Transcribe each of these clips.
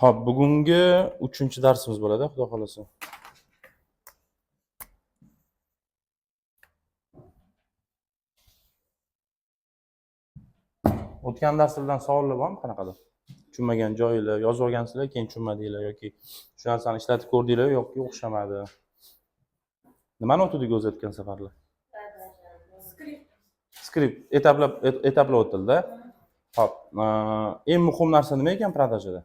Xo'p, bugungi uchinchi darsimiz bo'ladi, xudo xolasa. O'tgan darslardan savollar bormi qanaqadir? Tushunmagan joylar, yozib olgansizlar, keyin tushunmadinglar yoki shu narsani ishlatib ko'rdinglar yoki o'xshamadi. Nimani o'tdik o'zi o'tgan safarlar? Skript. Skript etaplab etaplab o'tildi. Xo'p, eng muhim narsa nima ekan продажа da?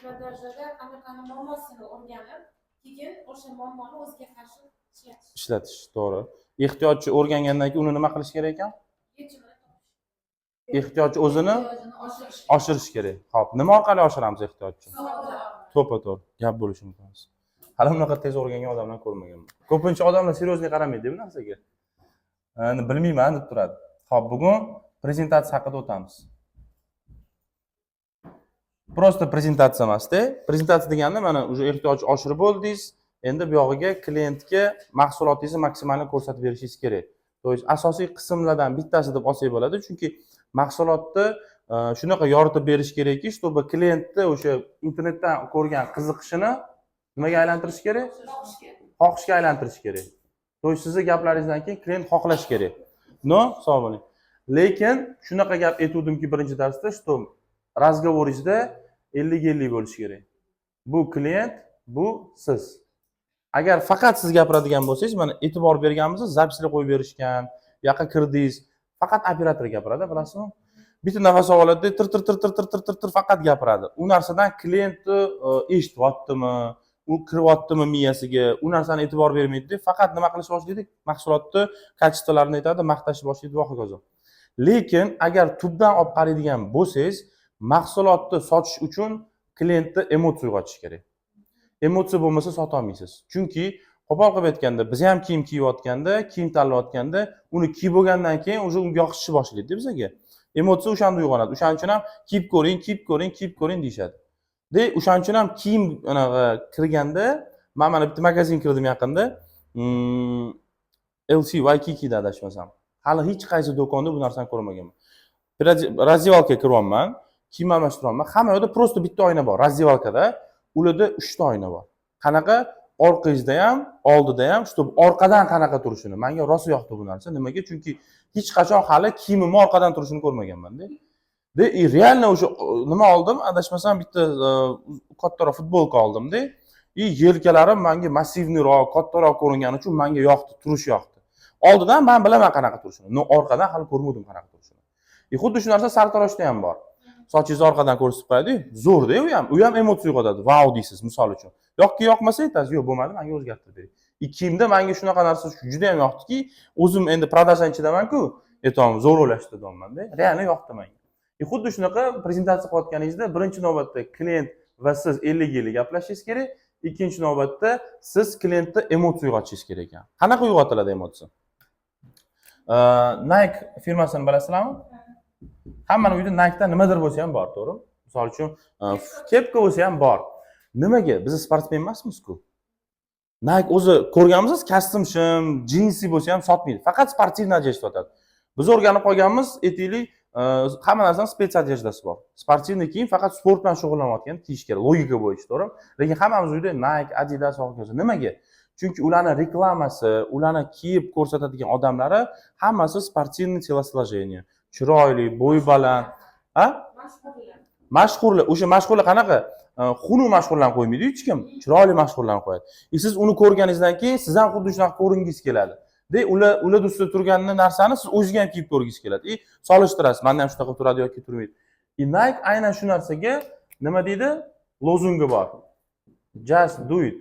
Продажа da anaqani muammosini o'rganib, keyin o'sha muammoni o'ziga qarshi ishlatish. Ishlatish, to'g'ri. Ehtiyojni o'rgangandan keyin uni nima qilish kerak ekan? Yechimini topish. Ehtiyoj o'zini Ehtiyojini oshirish. Oshirish kerak. Xo'p, nima orqali oshiramiz ehtiyojni? Savdo. To'ppa to'g'ri. Gap bo'lishi mumkin emas. Hali bunaqa tez o'rgangan odamlarni ko'rmaganman. Ko'pincha odamlar серьезный qaramaydi bu narsaga. Endi bilmayman deb turadi. Xo'p, bugun prezentatsiya haqida o'tamiz. Просто prezentatsiya emasda. Prezentatsiya deganda mana уже ehtiyoj oshirib bo'ldingiz, endi bu yog'iga klientga mahsulotingizni maksimal ko'rsatib berishingiz kerak. То есть asosiy qismlardan bittasi deb olsak bo'ladi, chunki mahsulotni shunaqa yoritib berish kerakki, чтобы klientni o'sha internetdan ko'rgan qiziqishini nimaga aylantirish kerak? Xohishga. Xohishga aylantirish kerak. То есть sizni gaplaringizdan keyin klient xohlashi kerak. Но, sog' bo'ling. Lekin shunaqa gap aytuvdimki birinchi darsda, что разговор ingizda 50-50 bo'lishi kerak. Bu klient, bu siz. Agar faqat siz gapiradigan bo'lsangiz, mana e'tibor berganmisiz, запись lar qo'yib berishgan, bu yoqqa kirdingiz, faqat operator gapiradi, bilasizmi? Bitta nafas oladi, tir tir tir tir tir tir tir tir faqat gapiradi. U narsadan klientni eshityaptimi, u kiryaptimi miyasiga, u narsani e'tibor bermaydi, faqat nima qilishni boshlaydi? Mahsulotni качество larini aytadi, maqtashni boshlaydi va hokazo. Lekin agar tubdan olib qaraydigan bo'lsangiz, mahsulotni sotish uchun klientni emotsiya uyg'otish kerak. Emotsiya bo'lmasa sotolmaysiz. Chunki qo'pol qilib aytganda, biz ham kiyim kiyayotganda, kiyim tanlayotganda, uni kiyib bo'lgandan keyin уже unga yoqishni boshlaydi bizga. Emotsiya o'shanda uyg'onadi. O'shaning uchun ham kiyib ko'ring, kiyib ko'ring, kiyib ko'ring deyishadi. De, o'shaning uchun ham kiyim anaqa kirganda, man mana bitta magazin kirdim yaqinda. LC Waikiki'da adashmasam. Hali hech qaysi do'konda bu narsani ko'rmaganman. Раздевалка kiryapman, kiyim almashtiryapman. Hamma yoqda просто bitta oyna bor. Раздевалка da ularda uchta oyna bor. Qanaqa orqangizda ham, oldida ham, чтобы orqadan qanaqa turishini. Menga rosa yoqdi bu narsa. Nimaga? Chunki hech qachon hali kiyimimni orqadan turishini ko'rmaganman-da. De, и реально o'sha nima oldim, adashmasam bitta kattaroq futbolka oldimda. И yelkalarim menga массивный roq, kattaroq ko'ringani uchun menga yoqdi, turish yoqdi. Oldidan men bilaman qanaqa turishini, но orqadan hali ko'rmadim qanaqa turishini. И xuddi shu narsa sartaroshda ham bor. Sochingizni orqadan ko'rsatib qo'yadi, zo'rda u ham, u ham emotsiya uyg'otadi. Vau deysiz misol uchun. Yoki yoqmasa aytasiz, yo'q bo'lmadi, menga o'zgartirib bering. И kiyimda menga shunaqa narsa juda ham yoqdiki, o'zim endi продажа ning ichidaman-ku, aytyapman, zo'r o'ylashdi deyapman-da. Реально yoqdi menga. И xuddi shunaqa prezentatsiya qilayotganingizda birinchi navbatda klient va siz 50-50 gaplashishingiz kerak. Ikkinchi navbatda siz klientda emotsiya uyg'otishingiz kerak ekan. Qanaqa uyg'otiladi emotsiya? Nike firmasini bilasizlarmi? Hammani uyida Nike'dan nimadir bo'lsa ham bor, to'g'rimi? Misol uchun, kepka bo'lsa ham bor. Nimaga? Biz sportsmen emasmiz-ku. Nike o'zi ko'rganmisiz, kostyum shim, jinsi bo'lsa ham sotmaydi. Faqat спортивный одежда sotadi. Biz o'rganib qolganmiz, aytaylik, hamma narsani спецодежда si bor. Спортивный kiyim faqat sport bilan shug'ullanayotgan kiyish kerak, logika bo'yicha, to'g'rimi? Lekin hammamiz uyda Nike, Adidas va hokazo. Nimaga? Chunki ularni reklamasi, ularni kiyib ko'rsatadigan odamlari hammasi спортивный телосложение, chiroyli, bo'yi baland, a? Mashhurlar. Mashhurlar, o'sha mashhurlar qanaqa? Xunuk mashhurlarni qo'ymaydi hech kim, chiroyli mashhurlarni qo'yadi. И siz uni ko'rganingizdan keyin siz ham xuddi shunaqa ko'ringiz keladi. De ular ustida turgan narsani siz o'zingizga ham kiyib ko'rgingiz keladi. И solishtirasiz, manda ham shunaqa turadi yoki turmaydi. И Nike aynan shu narsaga nima deydi? Lozungi bor. Just do it.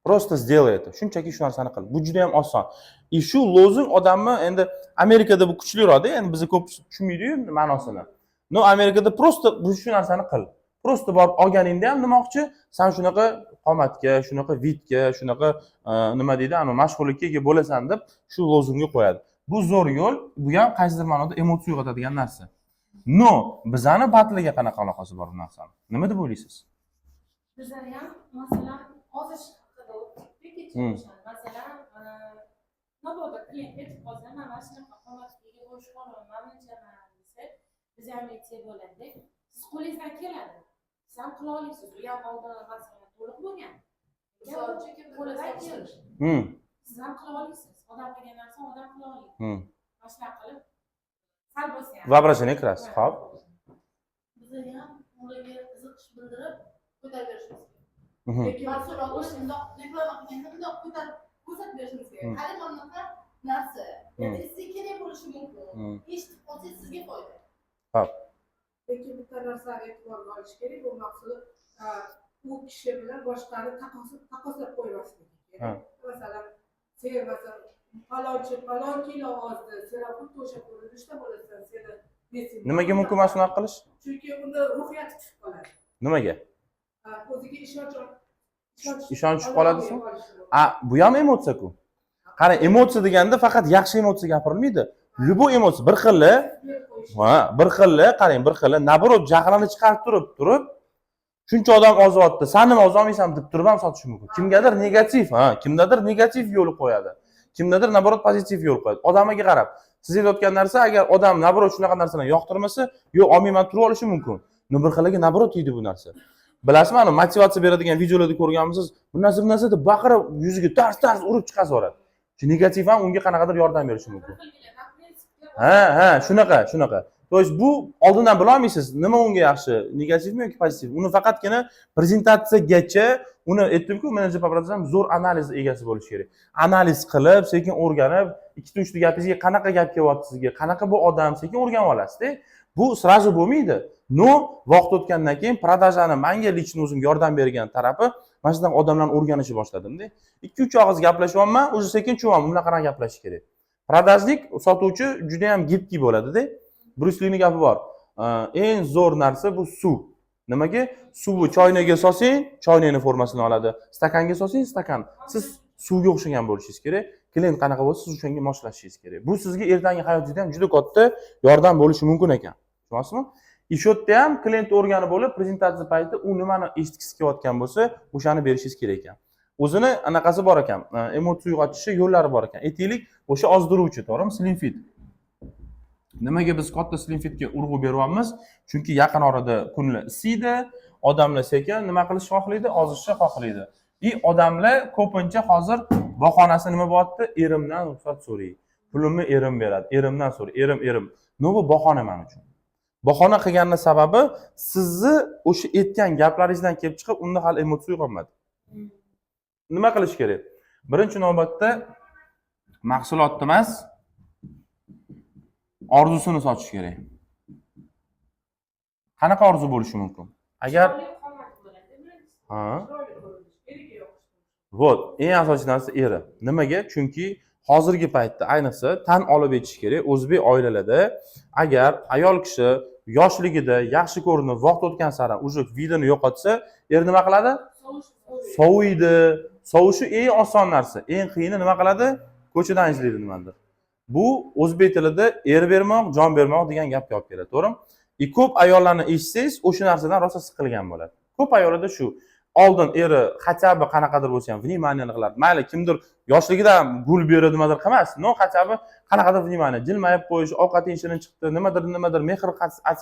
Просто сделай это. Shunchaki shu narsani qil. Bu juda ham oson. И shu lozung odamni endi Amerikada bu kuchliroqda, endi biz ko'p tushunmaydi-yu ma'nosini. Но Amerikada просто bu shu narsani qil. Просто borib olganingda ham demoqchi, san shunaqa qomatga, shunaqa вид ga, shunaqa nima deydi, anavi mashhurlikka ega bo'lasan deb shu lozungga qo'yadi. Bu zo'r yo'l, bu ham qaysidir ma'noda emotsiya uyg'otadigan narsa. Но bizani batliga qanaqa aloqasi bor bu narsani? Nima deb o'ylaysiz? Bizlar ham, masalan, ozish haqida o'tdik kecha. O'shani, masalan, mabodo klient aytib qolsa, man mana shunaqa qomatga ega bo'lishni xohlayman, mana bunchaman desa, biz ham aytsak bo'ladi: siz qo'lingizdan keladi, siz ham qila olasiz, u ham oldin, masalan, to'liq bo'lgan. Misol uchun, kimdir Qo'lidan bilan keldi. Siz ham qila olasiz, odam qilgan narsani odam qila oladi. Mana shunaqa qilib, sal bo'lsa ham. Воображение kirasiz, ho'p. Bizlar ham ularga qiziqish bildirib ko'tarib berishimiz kerak. Lekin Mahsulotni bundoq reklama qilganda bundoq ko'tarib ko'rsatib berishimiz kerak. Qani, mana bunaqa narsa. Ertaga sizga kerak bo'lishi mumkin. Eshitib qolsangiz, sizga foyda. Lekin bitta narsani e'tiborga olish kerak: bu mahsulot u kishi bilan boshqani taqqoslab qo'ymasligi kerak. Masalan, sen, masalan, falonchi falon kilo ozdi, sen ham xuddi o'sha ko'rinishda bo'lasan, seni вес ing. Nimaga mumkin emas unaqa qilish? Chunki unda ruhiyati tushib qoladi. Nimaga? O'ziga ishonch Ishonch tushib ola qoladi olmay desam? qolishi mumkin. A, bu ham emotsiya-ku. Qarang, emotsiya deganda faqat yaxshi emotsiya gapirilmaydi. Любой emotsiya bir xili, Berib qo'yish. ha, bir xili, qarang, bir xili, наоборот, jahlini chiqarib turib, shuncha odam ozyapti, san nima ozolmaysan deb turib ham sotishi mumkin. Kimgadir negativ, ha, kimdadir negativ yo'l qo'yadi. Kimdadir, наоборот, pozitiv yo'l qo'yadi. Odamiga qarab. Siz aytayotgan narsa, agar odam, наоборот, shunaqa narsani yoqtirmasa, yo'q, olmayman, turib olishi mumkin. Но bir xiliga, наоборот, yeydi bu narsa. Bilasizmi, ani motivatsiya beradigan videolarda ko'rganmisiz? Bu narsa, bu narsa deb baqirib, yuziga tars tars urib chiqarib yuboradi. Shu negativ ham unga qanaqadir yordam berishi mumkin. Bir xilgilar на принципе. Ha, shunaqa, shunaqa. То есть bu oldindan bilolmaysiz, nima unga yaxshi, negativmi yoki pozitiv. Uni faqatgina prezentatsiyagacha, uni aytdimku, menejer по продажам zo'r analiz egasi bo'lishi kerak. Analiz qilib, sekin o'rganib, ikkita uchta gapingizga qanaqa gap kelyapti sizga, qanaqa bu odam, sekin o'rganib olasizda. Bu сразу bo'lmaydi. Но vaqt o'tgandan keyin продажа ni manga лично o'zimga yordam bergan tarafi, mana shunaqa odamlarni o'rganishni boshladimda. Ikki uch og'iz gaplashyapman, уже sekin tushunyapman, bunaqa qanaqa gaplashish kerak. Продажник, sotuvchi juda ham гибкий bo'ladida. Bryus Lini gapi bor. Eng zo'r narsa bu suv. Nimaga? Suvni choynaga solsang, choynakni formasini oladi. Stakanga solsang, stakan. Siz suvga o'xshagan bo'lishingiz kerak. Klient qanaqa bo'lsa, siz o'shanga moslashishingiz kerak. Bu sizga ertangi hayotingizda ham juda katta yordam bo'lishi mumkin ekan. Tushunyapsizmi? И shu yerda ham klient o'rganib bo'lib, prezentatsiya payti u nimani eshitgisi kelayotgan bo'lsa, o'shani berishingiz kerak ekan. O'zini anaqasi bor ekan, emotsiya uyg'otishi yo'llari bor ekan. Aytaylik, o'sha ozdiruvchi, to'g'rimi? Slim Fit. Nimaga biz katta Slim Fitga urg'u beryapmiz? Chunki yaqin orada kunlar isiydi, odamlar sekin nima qilishni xohlaydi? Ozishni xohlaydi. И odamlar ko'pincha hozir bahonasi nima bo'lyapti? Erimdan ruxsat so'ray. Pulimni erim beradi. Erimdan so'ray. Erim, erim. Но bu bahona men uchun. Bahona qilganini sababi, sizni o'sha aytgan gaplaringizdan kelib chiqib, unda hali emotsiya uyg'onmadi. Nima qilish kerak? Birinchi navbatda mahsulotni emas, orzusini sotish kerak. Qanaqa orzu bo'lishi mumkin? Agar Chiroyli qomat bo'ladi birinchisi. Ha. Chiroyli ko'rinish, eriga yoqish. Вот, eng asosiy narsa eri. Nimaga? Chunki hozirgi paytda, ayniqsa, tan olib aytish kerak, o'zbek oilalarida agar ayol kishi yoshligida yaxshi ko'rinib, vaqt o'tgan sari уже вид ini yo'qotsa, er nima qiladi? Sovush. Soviydi. Sovishi eng oson narsa. Eng qiyini nima qiladi? Ko'chadan izlaydi nimadir. Bu o'zbek tilida er bermoq, jon bermoq degan gapga olib keladi, to'g'rimi? И ko'p ayollarni eshitsangiz, o'sha narsadan rosa siqilgan bo'ladi. Ko'p ayollarda shu. Oldin eri хотя бы qanaqadir bo'lsa ham внимание qilardi. Mayli, kimdir yoshligidan gul berib nimadir qilmas, но хотя бы qanaqadir внимание, jilmayib qo'yish, ovqating shirin chiqdi, nimadir nimadir mehr,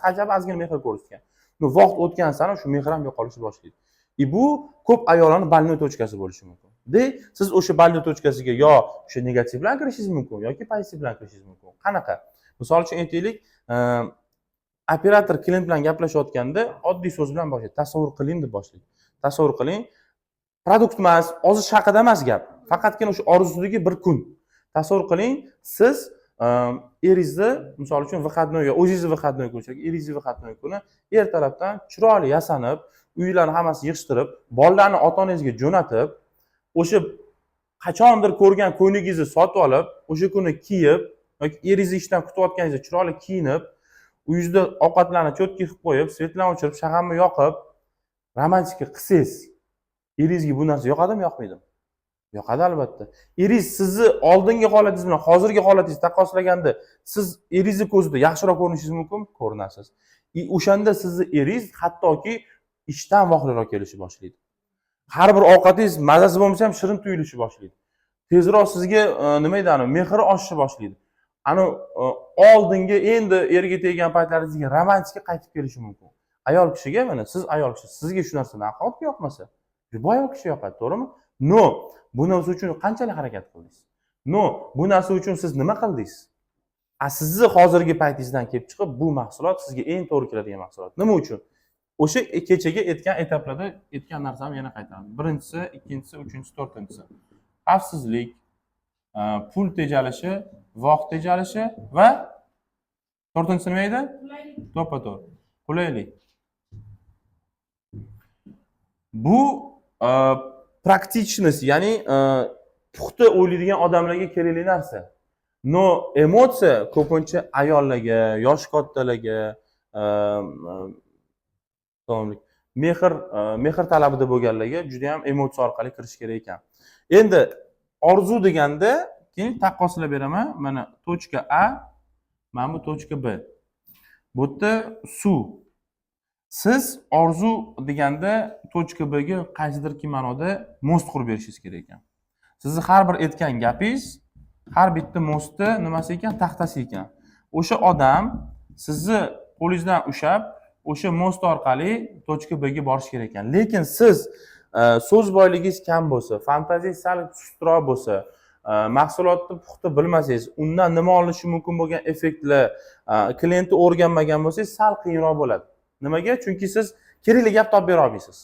хотя бы ozgina mehr ko'rsatgan. Но vaqt o'tgan sari shu mehr ham yo'qolishni boshlaydi. И bu ko'p ayollarning больной точка si bo'lishi mumkin. De, siz o'sha больной точка siga yo o'sha negativ bilan kirishingiz mumkin yoki pozitiv bilan kirishingiz mumkin. Qanaqa? Misol uchun aytaylik, operator klient bilan gaplashayotganda oddiy so'z bilan boshlaydi. Tasavvur qiling deb boshlaydi. Tasavvur qiling. Продукт emas, ozish haqida emas gap. Faqatgina o'sha orzusidagi bir kun. Tasavvur qiling, siz eringizni, misol uchun, выходной, yo o'zingizni выходной kuni yoki eringizni выходной kuni ertalabdan chiroyli yasanib, uylarni hammasini yig'ishtirib, bolalarni ota-onangizga jo'natib, o'sha qachondir ko'rgan ko'ylagingizni sotib olib, o'sha kuni kiyib yoki eringizni ishdan kutayotganingizda chiroyli kiyinib, uyingizda ovqatlarni чётко qilib qo'yib, свет larni o'chirib, shag'amni yoqib, romantika qilsangiz, eringizga bu narsa yoqadimi, yoqmaydimi? Yoqadi albatta. Eringiz sizni oldingi holatingiz bilan hozirgi holatingizni taqqoslaganda siz eringizni ko'zida yaxshiroq ko'rinishingiz mumkin, ko'rinasiz. И o'shanda sizni eringiz hattoki ishdan vaqtliroq kelishni boshlaydi. Har bir ovqatingiz mazasi bo'lmasa ham shirin tuyulishni boshlaydi. Tezroq sizga nima deydi, ani mehri oshishni boshlaydi. Ani oldingi endi erga teggan paytlaringizga romantika qaytib kelishi mumkin. Ayol kishiga, mana siz ayol kishi, sizga shu narsa nahotki yoqmasa? Bu ayol kishi yoqadi, to'g'rimi? Но, bu narsa uchun qanchalik harakat qildingiz? Но, bu narsa uchun siz nima qildingiz? A sizni hozirgi paytingizdan kelib chiqib, bu mahsulot sizga eng to'g'ri keladigan mahsulot. Nima uchun? O'sha kechagi aytgan etaplarda aytgan narsamni yana qaytaraman. Birinchisi, ikkinchisi, uchinchisi, to'rtinchisi. Xavfsizlik, pul tejalishi, vaqt tejalishi va to'rtinchisi nima edi? Qulaylik. To'ppa to'g'ri. Qulaylik. Bu практичность, ya'ni puxta o'ylaydigan odamlarga kerakli narsa. Но emotsiya ko'pincha ayollarga, yosh kattalarga, davomli mehr talabida bo'lganlarga juda ham emotsiya orqali kirish kerak ekan. Endi orzu deganda keyin taqqoslab beraman. Mana точка A, mana bu точка B. Bu yerda suv. Siz orzu deganda точка B ga qaysidirki ma'noda мост qurib berishingiz kerak ekan. Sizni har bir aytgan gapingiz har bitta мост ni nimasi ekan, taxtasi ekan. O'sha odam sizni qo'lingizdan ushlab, o'sha мост orqali точка B ga borish kerak ekan. Lekin siz so'z boyligingiz kam bo'lsa, fantaziyangiz sal sustroq bo'lsa, mahsulotni puxta bilmasangiz, undan nima olinishi mumkin bo'lgan effektlar, klientni o'rganmagan bo'lsangiz, sal qiyinroq bo'ladi. Nimaga? Chunki siz kerakli gap topib bera olmaysiz.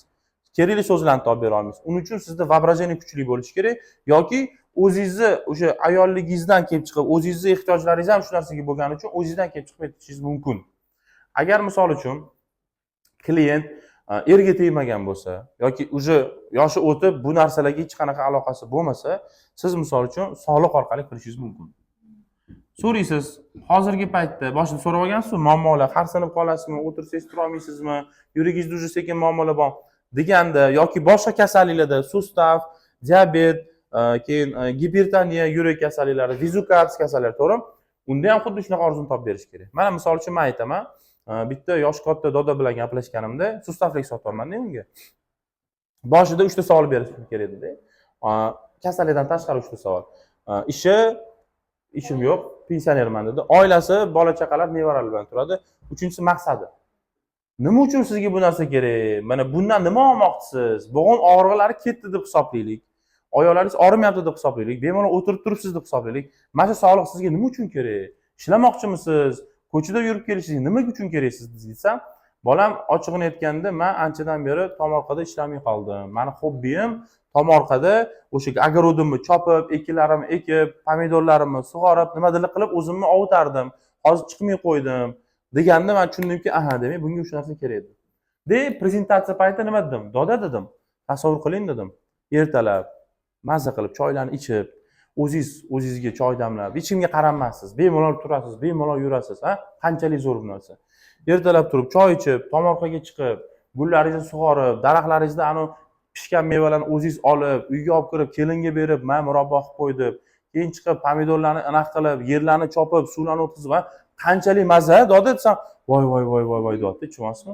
Kerakli so'zlarni topib bera olmaysiz. Uning uchun sizda воображение kuchli bo'lishi kerak yoki o'zingizni o'sha ayolligingizdan kelib chiqib, o'zingizni ehtiyojlaringiz ham shu narsaga bo'lgani uchun o'zingizdan kelib chiqib aytishingiz mumkin. Agar misol uchun klient erga tegmagan bo'lsa yoki уже yoshi o'tib bu narsalarga hech qanaqa aloqasi bo'lmasa, siz misol uchun sog'liq orqali kirishingiz mumkin. So'raysiz, hozirgi paytda boshida so'rab olgansiz, muammolar, xarsanib qolasizmi, o'tirsangiz turolmaysizmi, yuragingizda уже sekin muammolar bor deganda yoki boshqa kasalliklarda, сустав, diabet, keyin gipertoniya, yurak kasalliklari, визукарс kasalliklari, to'g'rimi? Unda ham xuddi shunaqa orzuni topib berish kerak. Mana misol uchun man aytaman, bitta yoshi katta doda bilan gaplashganimda сустав lik sotyapmanda unga. Boshida uchta savol berishim kerak edi. Kasallikdan tashqari uchta savol. Ishi, ishim yo'q, pensionerman dedi. Oilasi, bola chaqalar, nevaralar bilan turadi. Uchinchisi maqsadi. Nima uchun sizga bu narsa kerak? Mana bundan nima olmoqchisiz? Bo'g'in og'riqlari ketdi deb hisoblaylik. Oyoqlaringiz og'rimayapti deb hisoblaylik. Bemalol o'tirib turibsiz deb hisoblaylik. Mana shu sog'liq sizga nima uchun kerak? Ishlamoqchimisiz? Ko'chada yurib kelishingiz nima uchun kerak siz desam, bolam, ochig'ini aytganda, man anchadan beri tomorqada ishlamay qoldim. Mani hobbiyim tomorqada o'sha огород imni chopib, ekinlarimni ekib, pomidorlarimni sug'orib, nimadirlar qilib o'zimni ovutardim. Hozir chiqmay qo'ydim deganda man tushundimki, aha, demak bunga shu narsa kerak edi. De prezentatsiya payti nima dedim? Doda dedim, tasavvur qiling dedim. Ertalab maza qilib choylarni ichib, o'zingiz o'zingizga choy damlab, hech kimga qaramasiz, bemalol turasiz, bemalol yurasiz, ha? Qanchalik zo'r bu narsa. Ertalab turib choy ichib, tomorqaga chiqib, gullaringizni sug'orib, daraxtlaringizda anavi pishgan mevalarni o'zingiz olib, uyga olib kirib, kelinga berib, man murabbo qilib qo'y deb, keyin chiqib pomidorlarni anaqa qilib, yerlarni chopib, suvlarni o'tkazib, ha, qanchalik maza, doda desam, voy voy voy voy voy deyapti, tushunyapsizmi?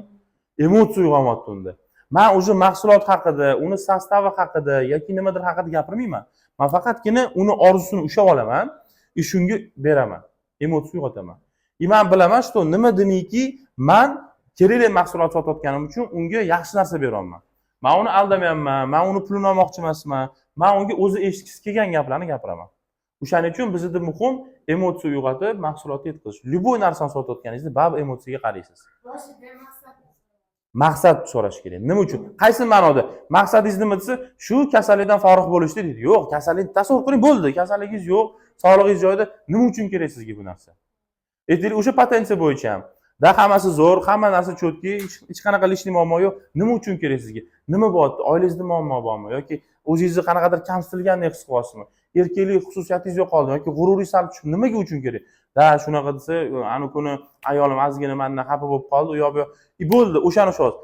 Emotsiya uyg'onyapti unda. Man уже mahsulot haqida, uni состав i haqida yoki nimadir haqida gapirmayman. Man faqatgina uni orzusini ushlab olaman и shunga beraman, emotsiya uyg'otaman. И man bilaman, что nima demakki, man kerakli mahsulot sotayotganim uchun unga yaxshi narsa beryapman. Man uni aldamayapman, man uni pulini olmoqchi emasman, man unga o'zi eshitgisi kelgan gaplarni gapiraman. O'shaning uchun bizda muhim emotsiya uyg'otib mahsulotni yetkazish. Любой narsani sotayotganingizda baribir emotsiyaga qaraysiz. Boshida maqsad. Maqsad so'rash kerak. Nima uchun, qaysi ma'noda maqsadingiz nima desa, shu kasallikdan forig' bo'lishda deydi. Yo'q, kasallikni tasavvur qiling, bo'ldi, kasalligingiz yo'q, sog'lig'ingiz joyida, nima uchun kerak sizga bu narsa? Aytaylik, o'sha potensiya bo'yicha ham da hammasi zo'r, hamma narsa четкий, hech qanaqa лишний muammo yo'q. Nima uchun kerak sizga? Nima bo'lyapti oilangizda? Muammo bormi yoki o'zingizni qanaqadir kamsitilgandek his qilyapsizmi, erkaklik xususiyatingiz yo'qoldimi yoki g'ururingiz sal tushib, nimaga uchun kerak? Da shunaqa desa, anavi kuni ayolim ozgina mandan xafa bo'lib qoldi, u yoq bu yoq, и bo'ldi, o'shani ushlab.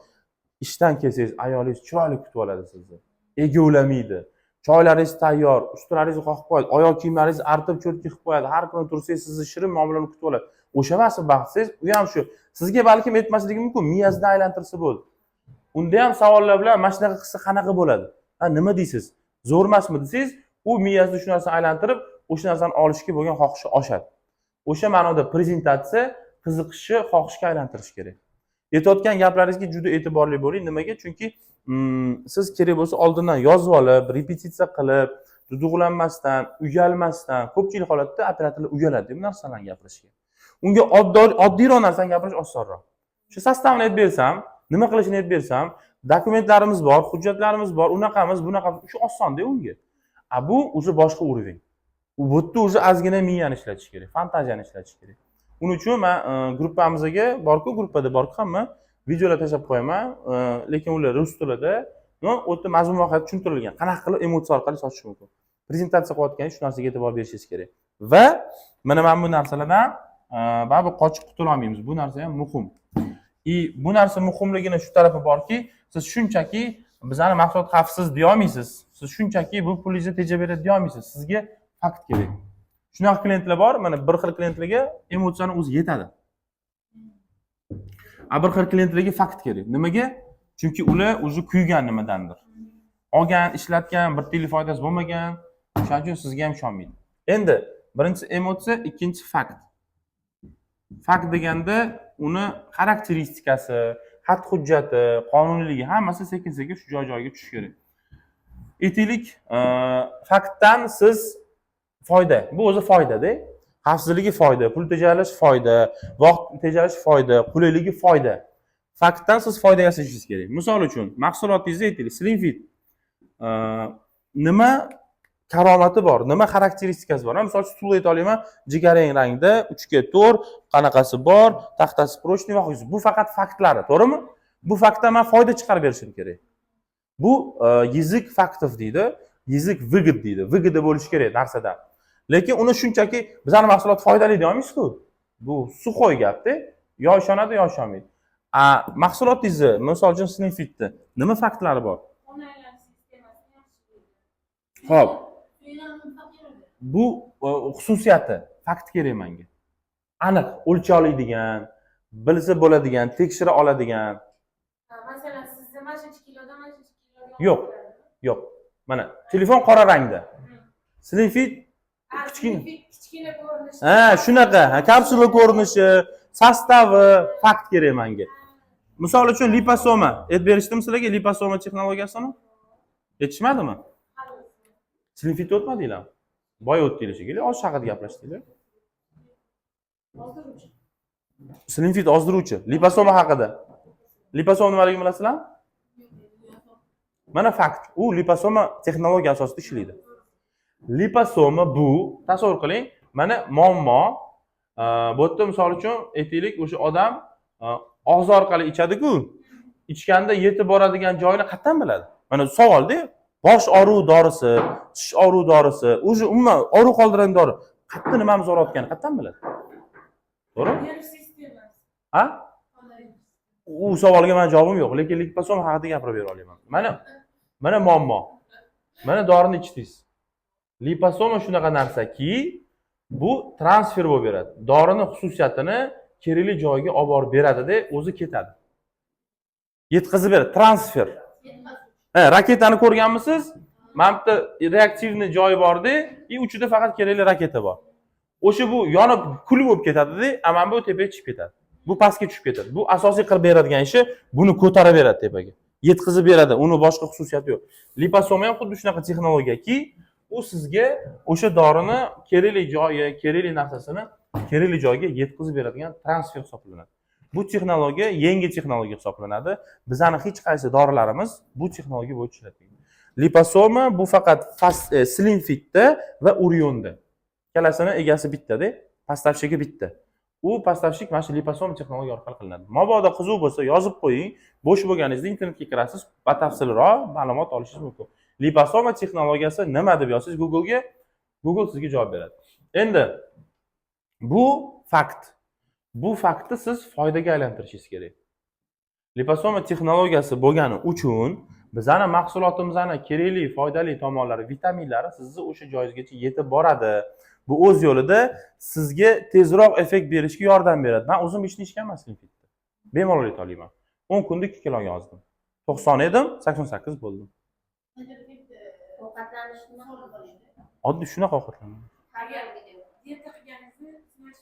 Ishdan kelsangiz, ayolingiz chiroyli kutib oladi sizni, egovlamaydi. Choylaringiz tayyor, ustlaringizni qoqib qo'yadi, oyoq kiyimlaringizni artib, cho'tka qilib qo'yadi. Har kuni tursangiz, sizni shirin muomalani kutib oladi. O'sha emasmi baxt desangiz, u ham shu. Sizga balkim aytmasligi mumkin, miyasidan aylantirsa bo'ldi. Unda ham savollar bilan mana shunaqa qilsa qanaqa bo'ladi? Ha, nima deysiz? Zo'r emasmi desangiz, u miyasida shu narsani aylantirib, o'sha narsani olishga bo'lgan xohishi oshadi. O'sha ma'noda prezentatsiya qiziqishni xohishga aylantirish kerak. Aytayotgan gaplaringizga juda e'tiborli bo'ling. Nimaga? Chunki siz kerak bo'lsa oldindan yozib olib, repetitsiya qilib, duduqlanmasdan, uyalmasdan, ko'pchilik holatda operatorlar uyaladi bu narsalarni gapirishga. Unga oddiyroq narsani gapirish osonroq. Shu состав ini aytib bersam, nima qilishini aytib bersam, dokumentlarimiz bor, hujjatlarimiz bor, unaqamiz, bunaqa, shu osonda unga. A bu уже boshqa уровень. U bu yerda уже ozgina miyani ishlatish kerak, fantaziyani ishlatish kerak. Uning uchun man gruppamizga borku, gruppada borku hamma videolar tashlab qo'yaman, lekin ular rus tilida, но u yerda mazmun mohiyati tushuntirilgan. Qanaqa qilib emotsiya orqali sotish mumkin. Prezentatsiya qilayotganda shu narsaga e'tibor berishingiz kerak. Va mana bu narsalardan baribir qochib qutula olmaymiz. Bu narsa ham muhim. И bu narsa muhimligini shu tarafi borki, siz shunchaki bizani mahsulot xavfsiz deya olmaysiz. Siz shunchaki bu pulingizni tejab beradi deya olmaysiz. Sizga fakt kerak. Shunaqa klientlar bor, mana bir xil klientlarga emotsiyani o'zi yetadi. A bir xil klientlarga fakt kerak. Nimaga? Chunki ular уже kuygan nimadandir. Olgan, ishlatgan, bir tiyinlik foydasi bo'lmagan. O'shaning uchun sizga ham ishonmaydi. Endi birinchisi emotsiya, ikkinchisi fakt. Fakt deganda uni xarakteristikasi, xat hujjati, qonuniyligi, hammasi sekin sekin shu joy joyiga tushishi kerak. Aytaylik, faktdan siz foyda, bu o'zi foydada. Xavfsizligi foyda, pul tejalish foyda, vaqt tejalish foyda, qulayligi foyda. Faktdan siz foyda yasashingiz kerak. Misol uchun, mahsulotingizni aytaylik, Slim Fit. Nima karomati bor, nima xarakteristikasi bor? Man misol uchun stulni ayta olaman, jigarrang rangda, 3 ga 4, qanaqasi bor, taxtasi прочный va hokazo. Bu faqat faktlari, to'g'rimi? Bu faktdan man foyda chiqarib berishim kerak. Bu язык фактов deydi, язык выгод deydi. Выгода bo'lishi kerak narsadan. Lekin uni shunchaki bizani mahsulot foydali deya olmaysiz-ku. Bu сухой gapda. Yo ishonadi, yo ishonmaydi. A mahsulotingizni, misol uchun Slim Fitni nima faktlari bor? Qon aylanish sistemasini yaxshilaydi. Xo'p. Bu xususiyati, fakt kerak menga. Aniq, o'lchay oladigan, bilsa bo'ladigan, tekshira oladigan. Ha, masalan, sizni mana shuncha kilodan mana shuncha kiloga Yo'q. Yo'q. Mana telefon qora rangda. Slim Fit kichkina. Kichkina ko'rinishi. Ha, shunaqa. Ha, kapsula ko'rinishi, состав i, fakt kerak menga. Misol uchun liposoma. Aytib berishdimi sizlarga liposoma texnologiyasini? Aytishmadimi? Slim Fit o'tmadinglarmi? Boya o'tdinglar shekilli, ozish haqida gaplashdinglar. Ozdiruvchi. Slim Fit ozdiruvchi. Liposoma haqida. Liposoma nimaligini bilasizlarmi? Mana fakt. U liposoma texnologiya asosida ishlaydi. Liposoma bu, tasavvur qiling, mana muammo, bu yerda misol uchun aytaylik, o'sha odam og'iz orqali ichadi-ku. Ichganda yetib boradigan joyini qayerdan biladi? Mana savolda, bosh og'riq dorisi, tish og'riq dorisi, уже umuman og'riq qoldiradigan dori qayerda nimamiz og'riyotganini qayerdan biladi? To'g'rimi? Nerv sistemasi. Ha? U savolga mani javobim yo'q, lekin liposoma haqida gapirib bera olaman. Mana muammo. Mana dorini ichdingiz. Liposoma shunaqa narsaki, bu transfer bo'lib beradi. Dorini xususiyatini kerakli joyiga olib borib beradida, o'zi ketadi. Yetkazib beradi, transfer. Ha, raketani ko'rganmisiz? Mana bitta реактивный joyi borda, и uchida faqat kerakli raketa bor. O'sha bu yonib kul bo'lib ketadida, a mana bu tepaga chiqib ketadi. Bu pastga tushib ketadi. Bu asosiy qilib beradigan ishi buni ko'tarib beradi tepaga. Yetkazib beradi, uni boshqa xususiyati yo'q. Liposoma ham xuddi shunaqa texnologiyaki, u sizga o'sha dorini kerakli joyi, kerakli narsasini kerakli joyga yetkazib beradigan transfer hisoblanadi. Bu texnologiya yangi texnologiya hisoblanadi. Bizani hech qaysi dorilarimiz bu texnologiya bo'yicha ishlatilmaydi. Liposoma bu faqat Slim Fitda va Urionda. Ikkalasini egasi bittada, поставщик i bitta. U поставщик mana shu liposoma texnologiya orqali qilinadi. Mabodo qiziq bo'lsa yozib qo'ying, bo'sh bo'lganingizda internetga kirasiz, batafsilroq ma'lumot olishingiz mumkin. Liposoma texnologiyasi nima deb yozsangiz Google'ga, Google sizga javob beradi. Endi bu fakt. Bu faktni siz foydaga aylantirishingiz kerak. Liposoma texnologiyasi bo'lgani uchun Bizani mahsulotimizni kerakli, foydali tomonlari, vitaminlari sizni o'sha joyingizgacha yetib boradi. Bu o'z yo'lida sizga tezroq effekt berishga yordam beradi. Man o'zim hech ichganman Slimfitni. Bemalol ayta olaman. 10 kunda 2 kiloga ozdim. 90 edim, 88 bo'ldim. Ovqatlanish nima? Oddiy shunaqa ovqatlanaman. Agar dieta qilganingizni smash.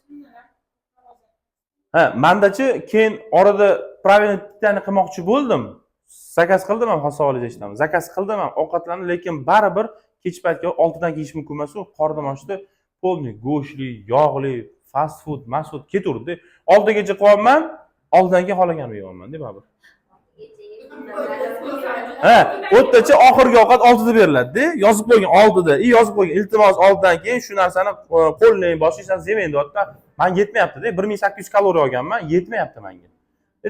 Ha, mandachi keyin orada правильно питание qilmoqchi bo'ldim. Заказ qildim ham, hozir savolingizni eshitaman. Заказ qildim ham ovqatlarni, lekin baribir kech paytga 6dan keyin yeyish mumkin emas u. Qornim ochdi. Полный go'shtli, yog'li, fast food, mast food ketaverdi. 6gacha qilyapman, 6dan keyin xohlaganimni yeyapman-da baribir. Ha, o'rtacha oxirgi ovqat 6da beriladi-da. Yozib qo'ygan 6da. И yozib qo'ygan, iltimos, 6dan keyin shu narsani qo'llang, boshqa hech narsa yemang deyapti. Manga yetmayapti-da. 1800 kaloriya olganman, yetmayapti menga.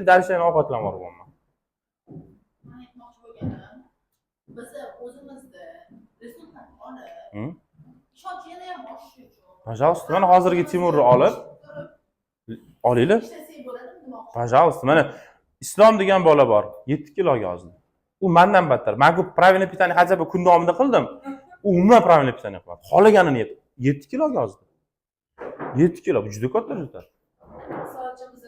Дальше yana ovqatlanib boryapman. Man aytmoqchi bo'lganim, biza o'zimizda результат olib, ishonch yana ham oshishi uchun Пожалуйста, mana hozirgi Timurni olib olinglar. Ishlasak bo'ladimi demoqchi. Пожалуйста, mana Islom degan bola bor, 7 kiloga ozdi. U mandan battar. Men ku правильное питание хотя бы kun davomida qildim. U umuman правильное питание qilmadi. Xohlaganini yedi. 7 kiloga ozdi. 7 kilo bu juda katta результат. Misol uchun, biz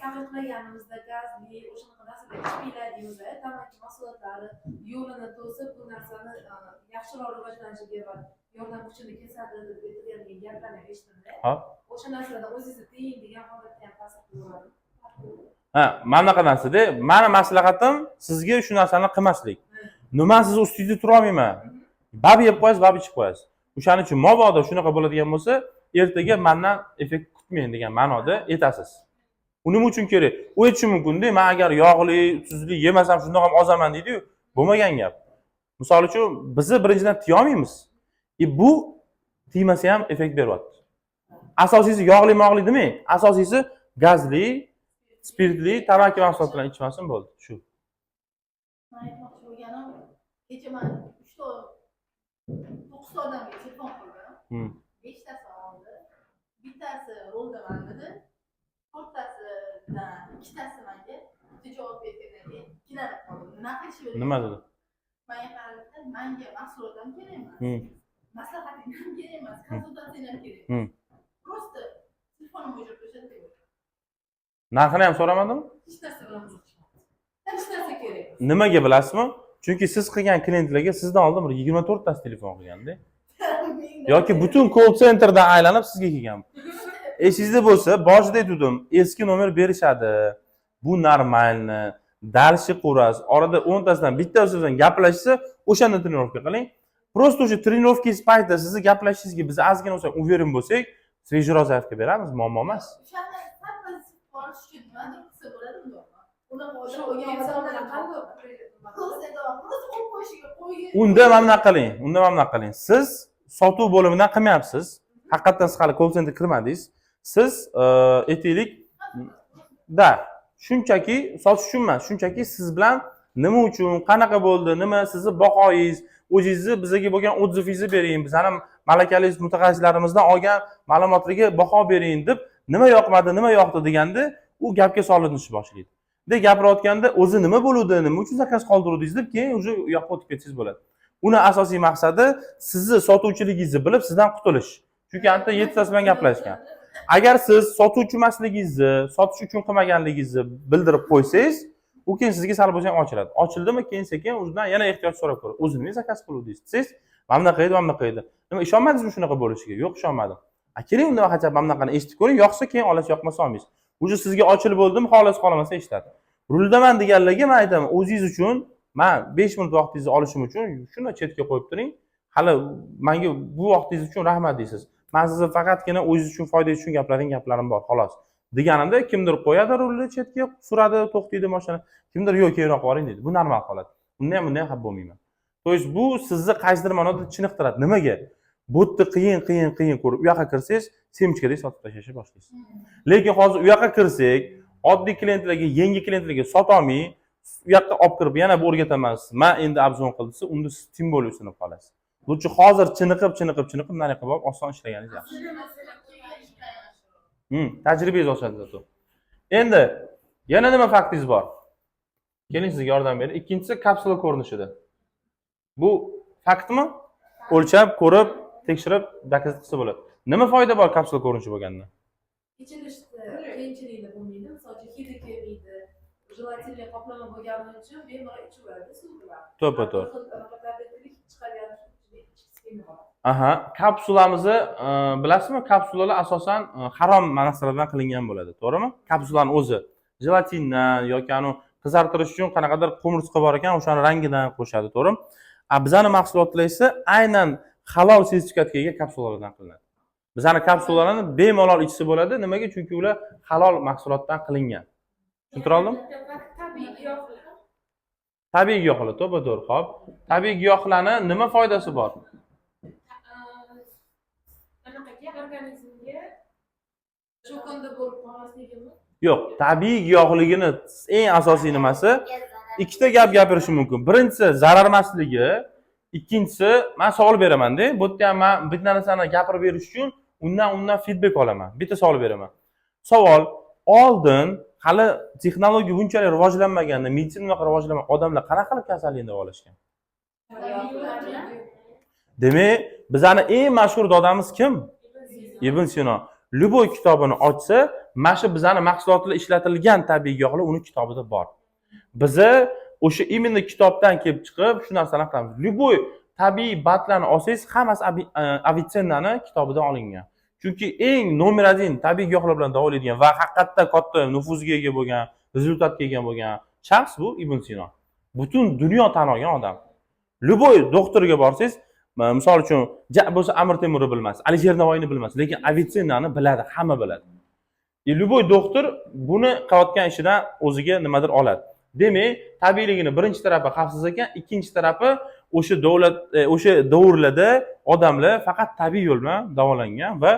taqiqlaganimizda gazli o'shanaqa narsalar ichmanglar deymiz, tamaki mahsulotlari yo'lini to'sib, bu narsani yaxshiroq rivojlanishiga va yordam kuchini kesadi deb aytilgan gaplarni ham eshitdimda. O'sha narsalardan o'zingizni tiying degan holatda ham ta'sir qilaveradi. Ha, mana bunaqa narsada mani maslahatim sizga shu narsani qilmaslik. Nima, sizni ustingizda tura olmayman. Baribir yeb qo'yasiz, baribir ichib qo'yasiz. O'shaning uchun mabodo shunaqa bo'ladigan bo'lsa, ertaga mandan effekt kutmang degan ma'noda aytasiz. U nima uchun kerak? U aytishi mumkin-da, man agar yog'li, tuzli yemasam shundoq ham ozaman deydi-yu. Bo'lmagan gap. Misol uchun, bizni birinchidan tiyolmaymiz. И bu tiymasa ham effekt beryapti. Asosiysi yog'li mog'li demang. Asosiysi gazli, spirtli, tamaki mahsulotlarini ichmasin, bo'ldi. Shu. Man aytmoqchi bo'lganim, kecha man uchta, to'qqizta odamga telefon qildim. Beshtasi oldi, bittasi roldaman dedi, to'rttasidan ikkitasi manga bitta javob bergandan keyin ikkilanib qoldim, nima qilishni bilmayman. Nima dedi? Manga qaradida, manga mahsulot ham kerak emas, maslahating ham kerak emas, konsultatsiyang ham kerak emas, просто telefonimni o'chirib tashladi deb. Narxini ham so'ramadimi? Hech narsa bilan qiziqishmadi, hech narsa kerak emas. Nimaga bilasizmi? Chunki siz qilgan klientlarga sizdan oldin bir 24 tasi telefon qilganda. Yoki butun call centerdan aylanib sizga kelgan. Esingizda bo'lsa, boshida aytgandim, eski nomer berishadi. Bu нормально. Дальше qurasiz. Orada 10 tasidan bittasi bilan gaplashsa, o'shanda тренировка qiling. Просто o'sha тренировка ngiz paytida sizni gaplashishingizga biz ozgina bo'lsa уверен bo'lsak, свежий roq заявка beramiz, muammo emas. O'shani sal pozitiv olish uchun nimadir qilsa bo'ladimi yo'qmi? Unaqa Shu odam bo'lgan inson odamlar bilan qanday Просто aytaman, просто qo'yib qo'yishiga qo'ying. Unda mana bunaqa qiling. Unda mana bunaqa qiling. Siz sotuv bo'limidan qilmayapsiz. Haqiqatdan siz hali call center kirmadingiz. Siz aytaylik, da, shunchaki sotish uchun emas, shunchaki siz bilan nima uchun, qanaqa bo'ldi, nima sizni bahoyingiz, o'zingizni bizga bo'lgan отзыв ingizni bering, bizani malakali mutaxassislarimizdan olgan ma'lumotlarga baho bering deb, nima yoqmadi, nima yoqdi deganda u gapga solinishni boshlaydi. De gapirayotganda o'zi nima bo'luvdi, nima uchun заказ qoldiruvdingiz deb keyin уже u yoqqa o'tib ketsangiz bo'ladi. Uni asosiy maqsadi sizni sotuvchiligingizni bilib, sizdan qutulish. Chunki anta yettitasi bilan gaplashgan. Agar siz sotuvchi emasligingizni, sotish uchun qilmaganligingizni bildirib qo'ysangiz, u keyin sizga sal bo'lsa ham ochiladi. Ochildimi, keyin sekin undan yana ehtiyoj so'rab ko'radi. O'zi nimaga заказ qiluvdingiz desangiz, mana bunaqa edi, mana bunaqa edi. Nima, ishonmadingizmi shunaqa bo'lishiga? Yo'q, ishonmadim. A keling, unda хотя бы mana bunaqani eshitib ko'ring, yoqsa keyin olasiz, yoqmasa olmaysiz. Уже sizga ochilib bo'ldimi, xohlasa xohlamasa eshitadi. Ruldaman deganlarga man aytaman, o'zingiz uchun man 5 minut vaqtingizni olishim uchun shuni chetga qo'yib turing. Hali menga bu vaqtingiz uchun rahmat deysiz. Man sizni faqatgina o'zingiz uchun, foydangiz uchun gapiradigan gaplarim bor, xolos. Deganimda kimdir qo'yadi rulni chetga, suradi, to'xtaydi mashina. Kimdir yo'q, keyinroq boring deydi. Bu normal holat. Unda ham, bunda ham xafa bo'lmayman. То есть bu sizni qaysidir ma'noda chiniqtiradi. Nimaga? Bu yerda qiyin, qiyin, qiyin ko'rib, u yoqqa kirsangiz, семечка dek sotib tashlashni boshlaysiz. Lekin hozir u yoqqa kirsak, oddiy klientlarga, yangi klientlarga sotolmay, u yoqqa olib kirib yana bu o'rgataman, man endi обзвон qil desa, unda siz тем более sinib qolasiz. Лучше hozir chiniqib, chiniqib, chiniqib nariyoqqa borib oson ishlaganingiz yaxshi. Tajribangiz oshadi зато. Endi yana nima faktingiz bor? Keling, sizga yordam beray. Ikkinchisi kapsula ko'rinishida. Bu faktmi? O'lchab, ko'rib, tekshirib, доказать qilsa bo'ladi. Nima foyda bor kapsula ko'rinishi bo'lganda? Ichilishda qiyinchiliklar bo'lmaydi, misol uchun, hidi kelmaydi, jelatinli qoplama bo'lgani uchun bemalol ichaveradi suv bilan. To'ppa to'g'ri. Bir xil anaqa tabletkalar chiqargan, ichgisi kelmay qoladi. Aha, kapsulamizni bilasizmi? Kapsulalar asosan harom narsalardan qilingan bo'ladi, to'g'rimi? Kapsulani o'zi jelatindan yoki anu qizartirish uchun qanaqadir qumursqa bor ekan, o'shani rangidan qo'shadi, to'g'rimi? A bizani mahsulotlar esa aynan halol sertifikatga ega kapsulalardan qilinadi. Bizani kapsulalarni bemalol ichsa bo'ladi. Nimaga? Chunki ular halol mahsulotdan qilingan. Tushuntira oldimmi? Tabiiy giyohlar. Tabiiy giyohlar, to'ppa to'g'ri. Xo'p. Tabiiy giyohlarni nima foydasi bor? Anaqaga, organizmga. Cho'kindi bo'lib qolmasligimi? Yo'q, tabiiy giyohligini eng asosiy nimasi? Ikkita gap gapirishim mumkin. Birinchisi zararmasligi, ikkinchisi man savol beramanda, bu yerda ham man bitta narsani gapirib berish uchun undan feedback olaman. Bitta savol beraman. Savol: oldin hali texnologiya bunchalik rivojlanmaganda, meditsina bunaqa rivojlanmagan, odamlar qanaqa qilib kasallikni davolashgan? Demak, bizani eng mashhur dodamiz kim? Ibn Sino. Любой kitobini ochsa, mana shu bizani mahsulotlar ishlatilgan tabiiy giyohlar uni kitobida bor. Biza o'sha именно kitobdan kelib chiqib shu narsani qilamiz. Любой tabiiy БАД larni olsangiz, hammasi Avitsennani kitobidan olingan. Chunki eng номер один tabiiy giyohlar bilan davolaydigan va haqiqatda katta nufuzga ega bo'lgan, результат ga ega bo'lgan shaxs bu Ibn Sino. Butun dunyo tan olgan odam. Любой doktorga borsangiz, misol uchun, ja bo'lsa Amir Temurni bilmas, Alisher Navoiyni bilmas, lekin Avitsennani biladi, hamma biladi. И любой doktor buni qilayotgan ishidan o'ziga nimadir oladi. Demak, tabiiyligini birinchi tarafi xavfsiz ekan, ikkinchi tarafi o'sha davlat o'sha davrlarda odamlar faqat tabiiy yo'l bilan davolangan va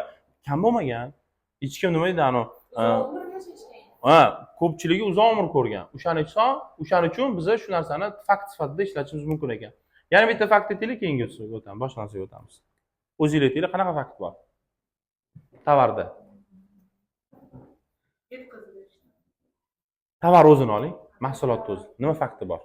kam bo'lmagan. Hech kim nima deydi, anavi Uzoq umr yashashgan. Ha, ko'pchiligi uzoq umr ko'rgan. O'shaning uchun biza shu narsani fakt sifatida ishlatishimiz mumkin ekan. Yana bitta fakt aytaylik, keyingi o'tamiz, boshqa narsaga o'tamiz. O'zinglar aytinglar, qanaqa fakt bor? Tovarda. Yetkazib berish. Tovar o'zini oling, mahsulotni o'zi. Nima fakti bor?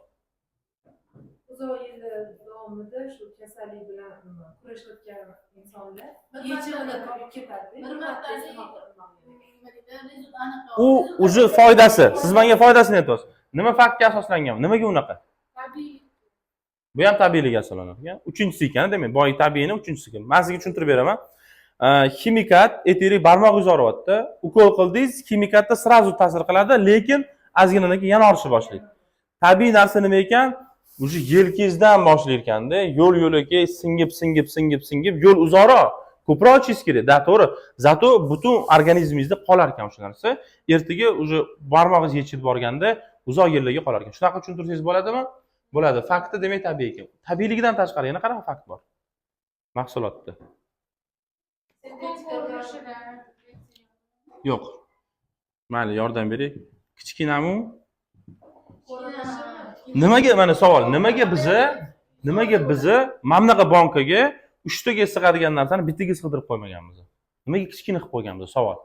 Uzoq yillar davomida shu kasallik bilan nima, kurashayotgan insonlar Bir yechimini martalik- topib ketadi. bir martalik Iste'mol qilmoq kerak. Nima deydi, результат aniq. U уже foydasi. Siz menga foydasini aytyapsiz. Nima faktga asoslangan? Nimaga unaqa? Tabiiy. Bu ham tabiiylik asoslanadi. Uchinchisi ekan, demak, boy tabiiyni uchinchisi ekan. Men sizga tushuntirib beraman. Ximikat aytaylik, barmog'ingiz og'riyapti. Ukol qildingiz, ximikatda сразу ta'sir qiladi, lekin ozginadan keyin yana og'rishni boshlaydi. Tabiiy narsa nima ekan? Уже yelkangizdan boshlar ekanda, yo'l yo'lakay singib, singib, singib, singib, yo'l uzoqroq. Ko'proq ichishingiz kerak. Да, to'g'ri. Зато butun organizmingizda qolar ekan o'sha narsa. Ertaga уже barmog'ingiz yechilib borganda uzoq yillarga qolar ekan. Shunaqa tushuntirsangiz bo'ladimi? Bo'ladi. Fakti demak tabiiy ekan. Tabiiyligidan tashqari yana qanaqa fakt bor? Mahsulotda. Tuxum ko'rinishida. Yo'q. Mayli, yordam beray. Kichkinamu? Nimaga, mana savol, nimaga biza mana bunaqa bankaga uchtaga sig'adigan narsani bittaga sig'dirib qo'ymaganmiz? Nimaga kichkina qilib qo'yganmiz? Savol.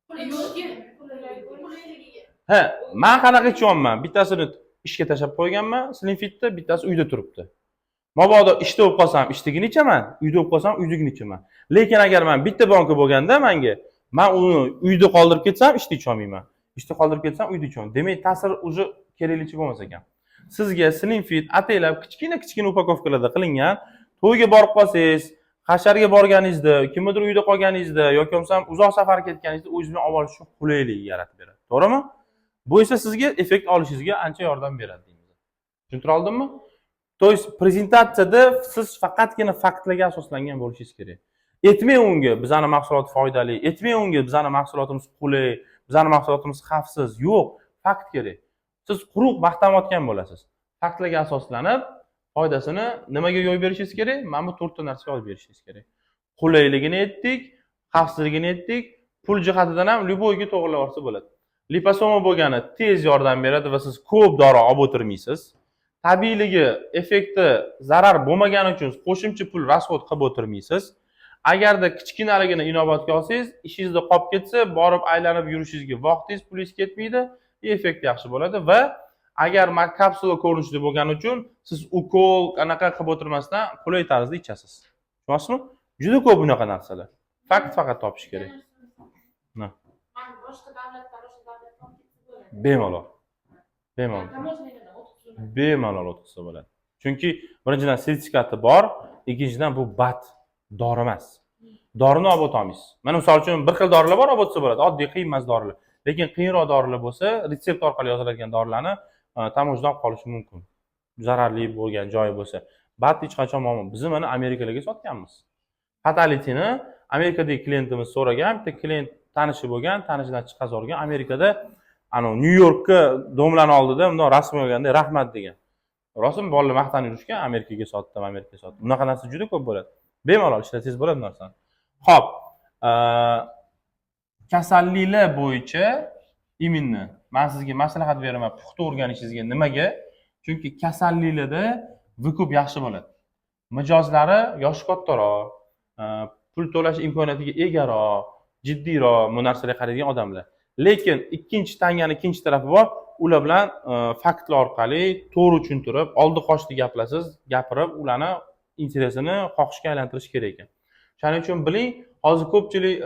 Qulayligiga. Ha, man qanaqa ichyapman? Bittasini ishga tashlab qo'yganman, Slimfitda, bittasi uyda turibdi. Mabodo ishda bo'lib qolsam, ishdagini ichaman, uyda bo'lib qolsam, uydagini ichaman. Lekin agar man bitta banka bo'lganda manga, man uni uyda qoldirib ketsam, ishda icholmayman. Ishda qoldirib ketsam, uyda ichaman. Demak, ta'sir уже keraklicha bo'lmas ekan. Sizga Slimfit ataylab kichkina kichkina упаковка larda qilingan. To'yga borib qolsangiz, hasharga borganingizda, kimnidir uyda qolganingizda yoki bo'lmasam uzoq safar ketganingizda o'zingiz bilan olib olish uchun qulaylik yaratib beradi. To'g'rimi? Bu esa sizga effekt olishingizga ancha yordam beradi deymiz. Tushuntira oldimmi? То есть prezentatsiyada siz faqatgina faktlarga asoslangan bo'lishingiz kerak. Aytmang unga bizani mahsulot foydali, aytmang unga bizani mahsulotimiz qulay, bizani mahsulotimiz xavfsiz. Yo'q, fakt kerak. Siz quruq maqtanayotgan bo'lasiz. Faktlarga asoslanib foydasini nimaga yo'l berishingiz kerak? Mana bu to'rtta narsaga olib berishingiz kerak. Qulayligini aytdik, xavfsizligini aytdik, pul jihatidan ham любой ga to'g'irlab olsa bo'ladi. Liposoma bo'lgani tez yordam beradi va siz ko'p dori olib o'tirmaysiz. Tabiiyligi, effekti zarar bo'lmagani uchun qo'shimcha pul расход qilib o'tirmaysiz. Agarda kichkinaligini inobatga olsangiz, ishingizda qolib ketsa, borib aylanib yurishingizga vaqtingiz, pulingiz ketmaydi, effekt yaxshi bo'ladi va Agar kapsula ko'rinishida bo'lgani uchun siz ukol anaqa qilib o'tirmasdan qulay tarzda ichasiz. Tushunyapsizmi? Juda ko'p bunaqa narsalar. Fakt faqat topish kerak. Na. Man boshqa davlatdan o'sha davlatga olib ketsa bo'ladi. Bemalol. Bemalol. Таможня dan o'tkaziladi. Bemalol o'tkazsa bo'ladi. Chunki birinchidan, sertifikati bor, ikkinchidan, bu БАД, dori emas. Dorini olib o'tolmaysiz. Mana, misol uchun, bir xil dorilar bor, olib o'tsa bo'ladi, oddiy, qiyin emas dorilar. Lekin qiyinroq dorilar bo'lsa, retsept orqali yoziladigan dorilarni таможня dan olib qolishi mumkin, zararli bo'lgan joyi bo'lsa. БАД hech qachon muammo. Bizni mana Amerikalarga sotganmiz Fatalityni. Amerikadagi klientimiz so'ragan, bitta klient tanishi bo'lgan, tanishidan chiqazib olgan Amerikada, anavi Nyu Yorkka дом larni oldida bundoq rasm olganda rahmat degan. Rostmi, bolalar maqtanib yurishgan: "Amerikaga sotdim, Amerikaga sotdim". Bunaqa narsa juda ko'p bo'ladi, bemalol ishlatsangiz bo'ladi bu narsani. Ho'p, kasalliklar bo'yicha именно man sizga maslahat beraman puxta o'rganishingizga. Nimaga? Chunki kasalliklarda выкуп yaxshi bo'ladi, mijozlari yoshi kattaroq, pul to'lash imkoniyatiga egaroq, jiddiyroq bu narsalarga qaraydigan odamlar. Lekin ikkinchi tangani ikkinchi tarafi bor: ular bilan faktlar orqali to'g'ri tushuntirib, oldi qochdi gaplasiz gapirib, ularni интерес ini xohishga aylantirish kerak ekan. Shuning uchun biling, hozir ko'pchilik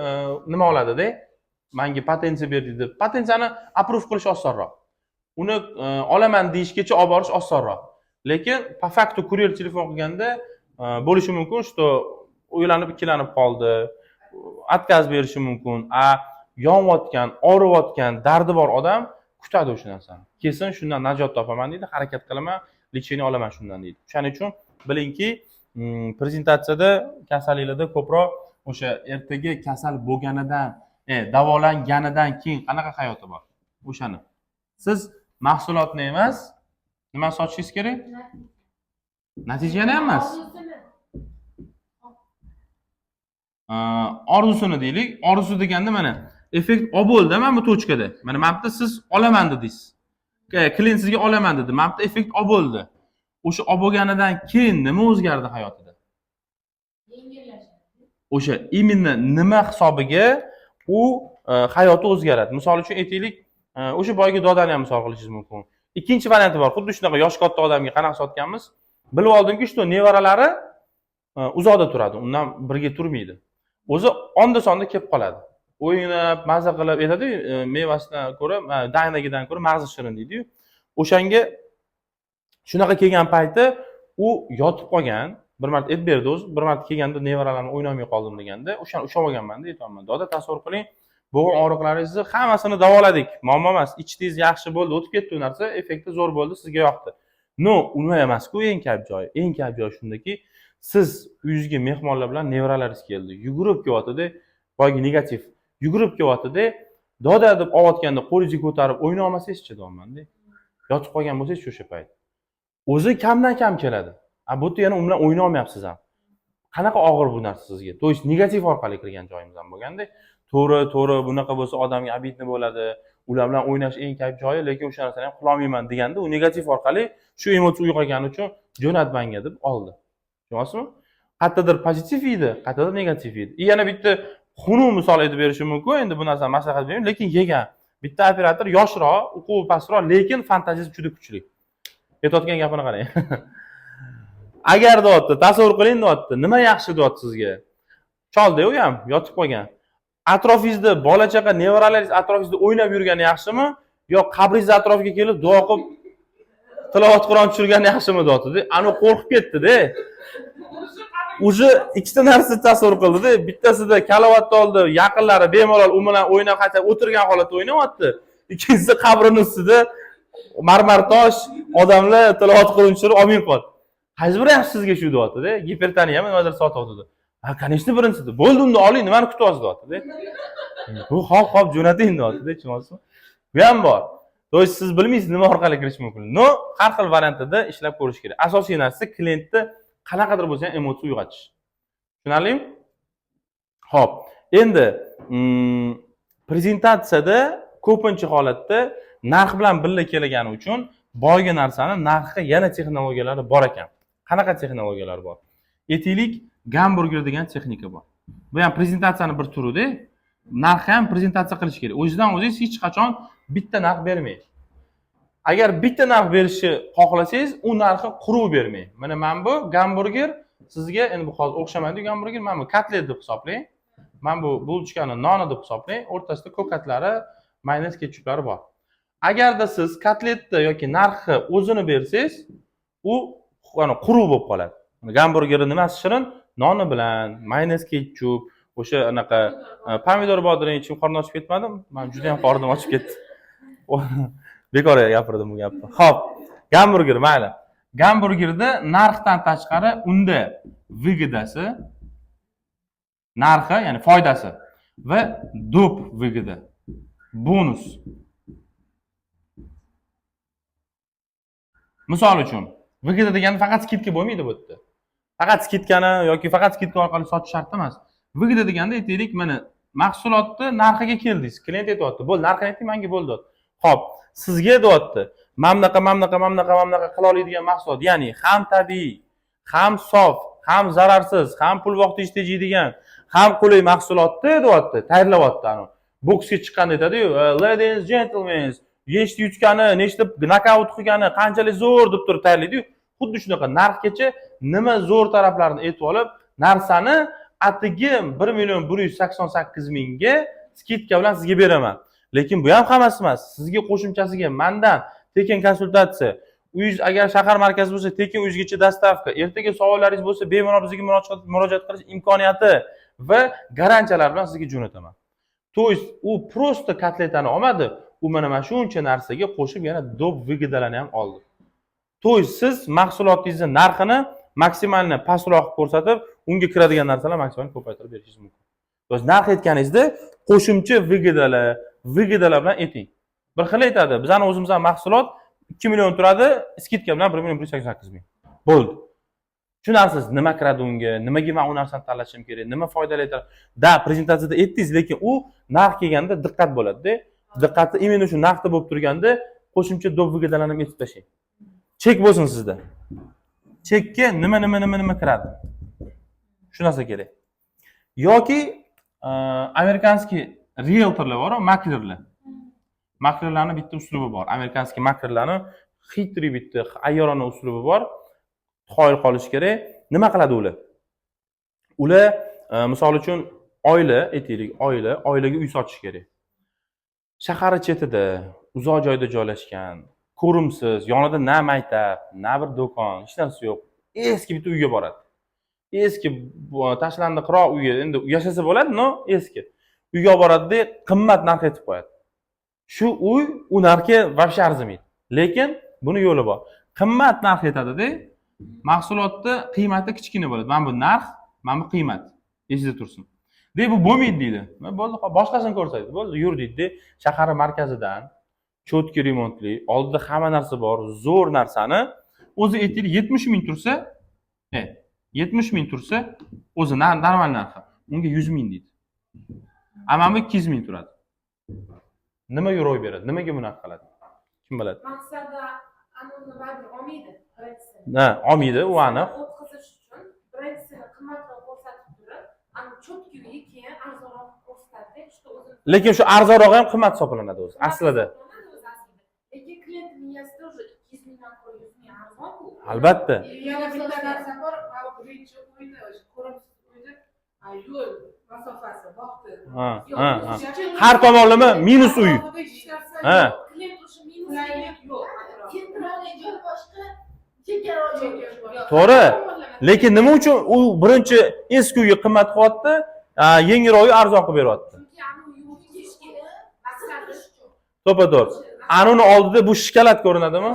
nima oladida, manga potensiya ber deydi. Potensiyani approve qilish osonroq, uni olaman deyishgacha olib borish osonroq. Lekin по факту kuryer telefon qilganda bo'lishi mumkin, что o'ylanib, ikkilanib qoldi, отказ berishi mumkin. A yonayotgan, og'riyotgan, dardi bor odam kutadi o'sha narsani, kelsin, shundan najot topaman deydi, harakat qilaman, лечение olaman shundan deydi. O'shaning uchun bilingki, prezentatsiyada kasalliklarda ko'proq o'sha ertaga kasal bo'lganidan, davolanganidan keyin qanaqa hayoti bor, o'shani. Siz mahsulotni emas, nimani sotishingiz kerak? Natijani ham emas. Orzusini. Orzusini deylik. Orzusi deganda, mana, effekt olib bo'ldi mana bu точка da. Mana bu yerda siz olaman dedingiz, klient sizga olaman dedi, mana bu yerda effekt olib bo'ldi. O'sha olib bo'lganidan keyin nima o'zgardi hayotida? Yengillashadi. O'sha именно nima hisobiga u hayoti o'zgaradi? Misol uchun, aytaylik, o'sha boyagi dodani ham misol qilishingiz mumkin. Ikkinchi varianti bor, xuddi shunaqa yoshi katta odamga qanaqa sotganmiz. Bilib oldimki, что nevaralari uzoqda turadi, undan birga turmaydi o'zi, onda sonda kelib qoladi, o'ynab, maza qilib aytadiyu, mevasidan ko'ra, danagidan ko'ra mag'zi shirin deydiyu. O'shanga shunaqa kelgan payti u yotib qolgan. Bir marta aytib berdi o'zi, bir marta kelganda nevaralarni o'ynolmay qoldim deganda, o'shani ushlab olganmanda, aytyapman: "Doda, tasavvur qiling, bo'lgan og'riqlaringizni hammasini davoladik, muammo emas, ichdingiz, yaxshi bo'ldi, o'tib ketdi u narsa, effekti zo'r bo'ldi, sizga yoqdi. Но uni emasku eng kayf joyi. Eng kayf joyi shundaki, siz uyingizga mehmonlar bilan nevaralaringiz keldi, yugurib kelyaptida, boyagi negativ, yugurib kelyaptida, doda deb olayotganda qo'lingizga ko'tarib o'ynay olmasangizchi, deyapmanda. Yotib qolgan bo'lsangiz o'sha payt, o'zi kamdan kam keladi, a bu yerda yana u bilan o'ynay olmayapsiz ham. Qanaqa og'ir bu narsa sizga?" То есть negativ orqali kirgan joyimiz ham bo'lganda, to'g'ri, to'g'ri, bunaqa bo'lsa odamga обидно bo'ladi, ular bilan o'ynash eng kayf joyi, lekin o'sha narsani ham qilolmayman deganda, u negativ orqali shu emotsiya uyg'ongani uchun jo'nat manga deb oldi. Tushunyapsizmi? Qayerdadir pozitiv edi, qayerdadir negativ edi. И yana bitta xunuk misol aytib berishim mumkin. Endi bu narsani maslahat bermayman, lekin yegan bitta operator, yoshroq, o'quvi pastroq, lekin fantaziyasi juda kuchli. Aytayotgan gapini qarang: "Agar, deyapti, tasavvur qiling, deyapti, nima yaxshi, deyapti, sizga cholda, u ham yotib qolgan, atrofingizda bola chaqa nevaralaringiz atrofingizda o'ynab yurgani yaxshimi yo qabringizni atrofiga kelib duo qilib, tilovat Qur'on tushirgani yaxshimi?" deyaptida. Anavi qo'rqib ketdida, уже ikkita narsa tasavvur qildida: bittasida karavotni oldi, yaqinlari bemalol u bilan o'ynab, hatto o'tirgan holatda o'ynayapti, ikkinchisi qabrini ustida marmar tosh, odamlar tilovat Qur'on tushirib, omin qilyapti. "Qaysi biri yaxshi sizga shu?" deyaptida. Gipertoniyami, nimadir sotyapti. "Ha, конечно, birinchisi". "Bo'ldi, unda oling, nimani kutyapsiz?" deyaptida. Bu "Hop, hop, jo'nating", deyaptida. Tushunyapsizmi? Bu ham bor. То есть siz bilmaysiz nima orqali kirish mumkin, но har xil variantida ishlab ko'rish kerak. Asosiy narsa klientni qanaqadir bo'lsa ham emotsiya uyg'otish. Tushunarlimi? Ho'p, endi prezentatsiyada ko'pincha holatda narx bilan birga kelgani uchun boyagi narsani narxi yana texnologiyalari bor ekan. Qanaqa texnologiyalar bor? Aytaylik, gamburger degan texnika bor. Bu ham prezentatsiyani bir turida. Narxi ham prezentatsiya qilish kerak. O'zidan o'zingiz hech qachon bitta narx bermang. Agar bitta narx berishni xohlasangiz, u narxi quruq bermang. Mana bu gamburger sizga, endi bu hozir o'xshamaydi gamburger, mana bu kotlet deb hisoblang. Mana bu булочка ni noni deb hisoblang. O'rtasida ko'katlari, mayonez, ketchuplari bor. Agarda siz kotletni yoki narxi o'zini bersangiz, u ana quruq bo'lib qoladi. Gamburgerni nimasi shirin? Noni bilan, mayonez, ketchup, o'sha anaqa pomidor, bodring ichib qorni ochib ketmadim. Man juda ham qornim ochib ketdi. Bekor gapirdim bu gapni. Xo'p, gamburger mayli. Gamburgerda narxdan tashqari unda выгода si, narxi, ya'ni foydasi va доп выгода, bonus. Misol uchun, выгода degani faqat скидка bo'lmaydi bu yerda. Faqat скидка ni yoki faqat скидка orqali sotish shart emas. Выгода deganda, aytaylik, mana mahsulotni narxiga keldingiz. Klient aytyapti, "Bo'ldi, narxini ayting menga, bo'ldi", deyapti. Xo'p, sizga deyapti, mana bunaqa, mana bunaqa, mana bunaqa, mana bunaqa qila oladigan mahsulot, ya'ni ham tabiiy, ham sof, ham zararsiz, ham pul vaqtingiz tejaydigan, ham qulay mahsulotni deyapti, tayyorlayapti anavi. Boksga chiqqanda aytadi-yu, "Ladies, gentlemen, nechta yutgani, nechta nokaut qilgani, qanchalik zo'r" deb turib tayyorlaydi-yu. Xuddi shunaqa narxgacha nima zo'r taraflarini aytib olib, narsani atigi 1 million 188 mingga скидка bilan sizga beraman. Lekin bu ham hammasi emas. Sizga qo'shimchasiga mandan tekin konsultatsiya, uyingiz agar shahar markazi bo'lsa, tekin uyingizgacha доставка, ertaga savollaringiz bo'lsa, bemalol bizga murojaat qilish imkoniyati va garantiyalar bilan sizga jo'nataman. То есть u просто kotletani olmadi, u mana shuncha narsaga qo'shib yana доп выгода larni ham oldi. То есть siz mahsulotingizni narxini максимально pastroq qilib ko'rsatib, unga kiradigan narsalar maksimal ko'paytirib berishingiz mumkin. То есть narx aytganingizda qo'shimcha выгода lar bilan ayting. Bir xil aytadi, bizani o'zimizdan mahsulot 2 million turadi, скидка bilan 1 million 188 ming. Bo'ldi. Tushunarsiz, nima kiradi unga, nimaga man u narsani tanlashim kerak, nima foydali aytadi. Да, prezentatsiyada aytdingiz, lekin u narx kelganda diqqat bo'ladi-da. Diqqati именно shu narxda bo'lib turganda qo'shimcha доп выгода larni ham aytib tashlang. Chek bo'lsin sizda. Chekka nima, nima, nima, nima kiradi. Shu narsa kerak. Yoki американский rieltorlar bor, maklerlar. Maklerlarni bitta uslubi bor. Американский maklerlarni хитрый bitta ayyorona uslubi bor. Qoyil qolish kerak. Nima qiladi ular? Ular misol uchun oila, aytaylik, oila, oilaga uy sotish kerak. Shahar chetida, uzoq joyda joylashgan, ko'rimsiz, yonida na maktab, na bir do'kon, hech narsa yo'q. Eski bitta uyga boradi. Eski tashlandiqroq uyga, endi yashasa bo'ladi, но eski. Uyga olib boradida, qimmat narx aytib qo'yadi. Shu uy u narxga вообще arzimaydi. Lekin buni yo'li bor. Qimmat narx aytadida, mahsulotni qiymati kichkina bo'ladi. Mana bu narx, mana bu qiymat. Esingizda tursin. De bu bo'lmaydi deydi. Bo'ldi, hop, boshqasini ko'rsatdi. Bo'ldi, yur deydi. Shahar markazidan чётко remontli, oldida hamma narsa bor, zo'r narsani o'zi aytaylik 70 ming tursa, 70 ming tursa, o'zi normal narxi. Unga 100 ming deydi. A mana bu 200 ming turadi. Nima ro'y beradi? Nimaga bunaqa qiladi? Kim biladi? Maqsadi anavini baribir olmaydi birinchisini. Ha, olmaydi, u aniq. O'tkazish uchun birinchisini qimmatroq ko'rsatib turib, ani чётко uyga keyin arzonroq ko'rsatadi, что o'zini Lekin shu arzonrog'i ham qimmat hisoblanadi o'zi, aslida. Hisoblanadi o'zi aslida. Lekin klient miyasida уже 200 mingdan ko'ra 100 ming arzon-ku. Albatta. Yana bitta narsa bor, mana birinchi uyni, o'sha ko'rimsiz uyni yo'l masofasi, vaqti. Ha, Yo'q, ha, ha. o'zi Har tomonlama minus uy. Atrofida hech narsa Ha. yo'q. Klient o'sha minus Qulaylik yo'q atrofida. Центральный joy boshqa, chekkaroq joy. Chekka. To'g'ri. Lekin nima uchun u birinchi eski uyga qimmat qilyapti, yangiroq uy arzon qilib beryapti? Chunki anavi yo'l maqsadi To'ppa to'g'ri. Anuni oldida bu shokolad ko'rinadimi?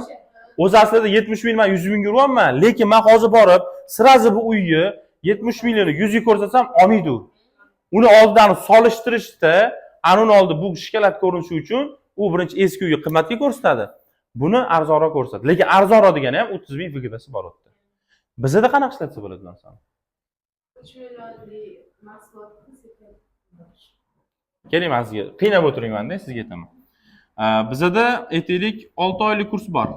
O'zi aslida 70 ming man 100 mingga uryapman, lekin man hozir borib, сразу bu uyni 70 millionni 100 ga ko'rsatsam olmaydi u. Uni oldidan solishtirishda, anuni oldi bu shokolad ko'rinishi uchun u birinchi eski uyga qimmatga ko'rsatadi. Buni arzonroq ko'rsatadi. Lekin arzonroq degani ham 30 ming выгода si bor u yerda. Bizada qanaqa ishlatsa bo'ladi bu narsani? 3 millionlik mahsulotni sekin. Keling, man sizga qiynab o'tirmayman-da, sizga aytaman. Bizada aytaylik 6 oylik kurs bor.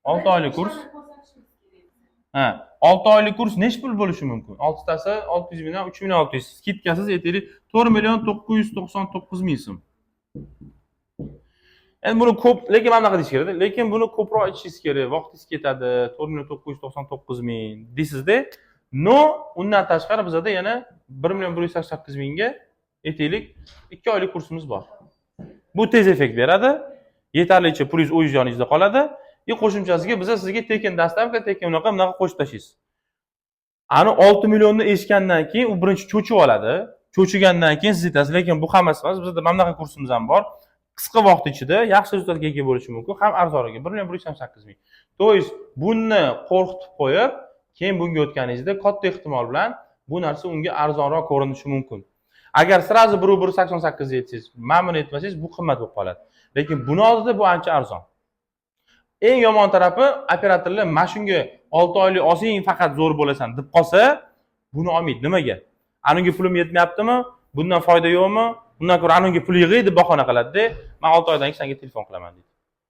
6 oylik kurs. Ko'rsatishimiz kerak. Ha, 6 oylik kurs nechi pul bo'lishi mumkin? 6 tasi 600 mingdan 3 million 600. Скидка siz aytaylik 4 million 999 ming so'm. Endi buni ko'p, lekin mana bunaqa deyish kerakda, lekin buni ko'proq ichishingiz kerak, vaqtingiz ketadi, 4 999 000 deysizda. Но undan tashqari bizada yana 1 188 000ga, aytaylik, 2 oylik kursimiz bor. Bu tez effekt beradi, yetarlicha pulingiz o'zingiz yoningizda qoladi и qo'shimchasiga biza sizga tekin доставка, tekin unaqa bunaqa qo'shib tashlaysiz. Ani 6 millionni eshitgandan keyin u birinchi cho'chib oladi. Cho'chigandan keyin siz aytasiz: lekin bu hammasi emas, bizada mana bunaqa kursimiz ham bor, qisqa vaqt ichida yaxshi результат ga ega bo'lishi mumkin, ham arzonroq, 1 188 000. То есть buni qo'rqitib qo'yib, keyin bunga o'tganingizda katta ehtimol bilan bu narsa unga arzonroq ko'rinishi mumkin. Agar сразу 1 188 aytsangiz, mana buni aytmasangiz, bu qimmat bo'lib qoladi, lekin buni oldida bu ancha arzon. Eng yomon tarafi, operatorlar mana shunga 6 oylik olsang faqat zo'r bo'lasan deb qolsa, buni olmaydi. Nimaga? Anunga pulim yetmayaptimi, bundan foyda yo'qmi, undan ko'ra anunga pul yig'ay deb bahona qiladida. Man 6 oydan keyin senga telefon qilaman deydi,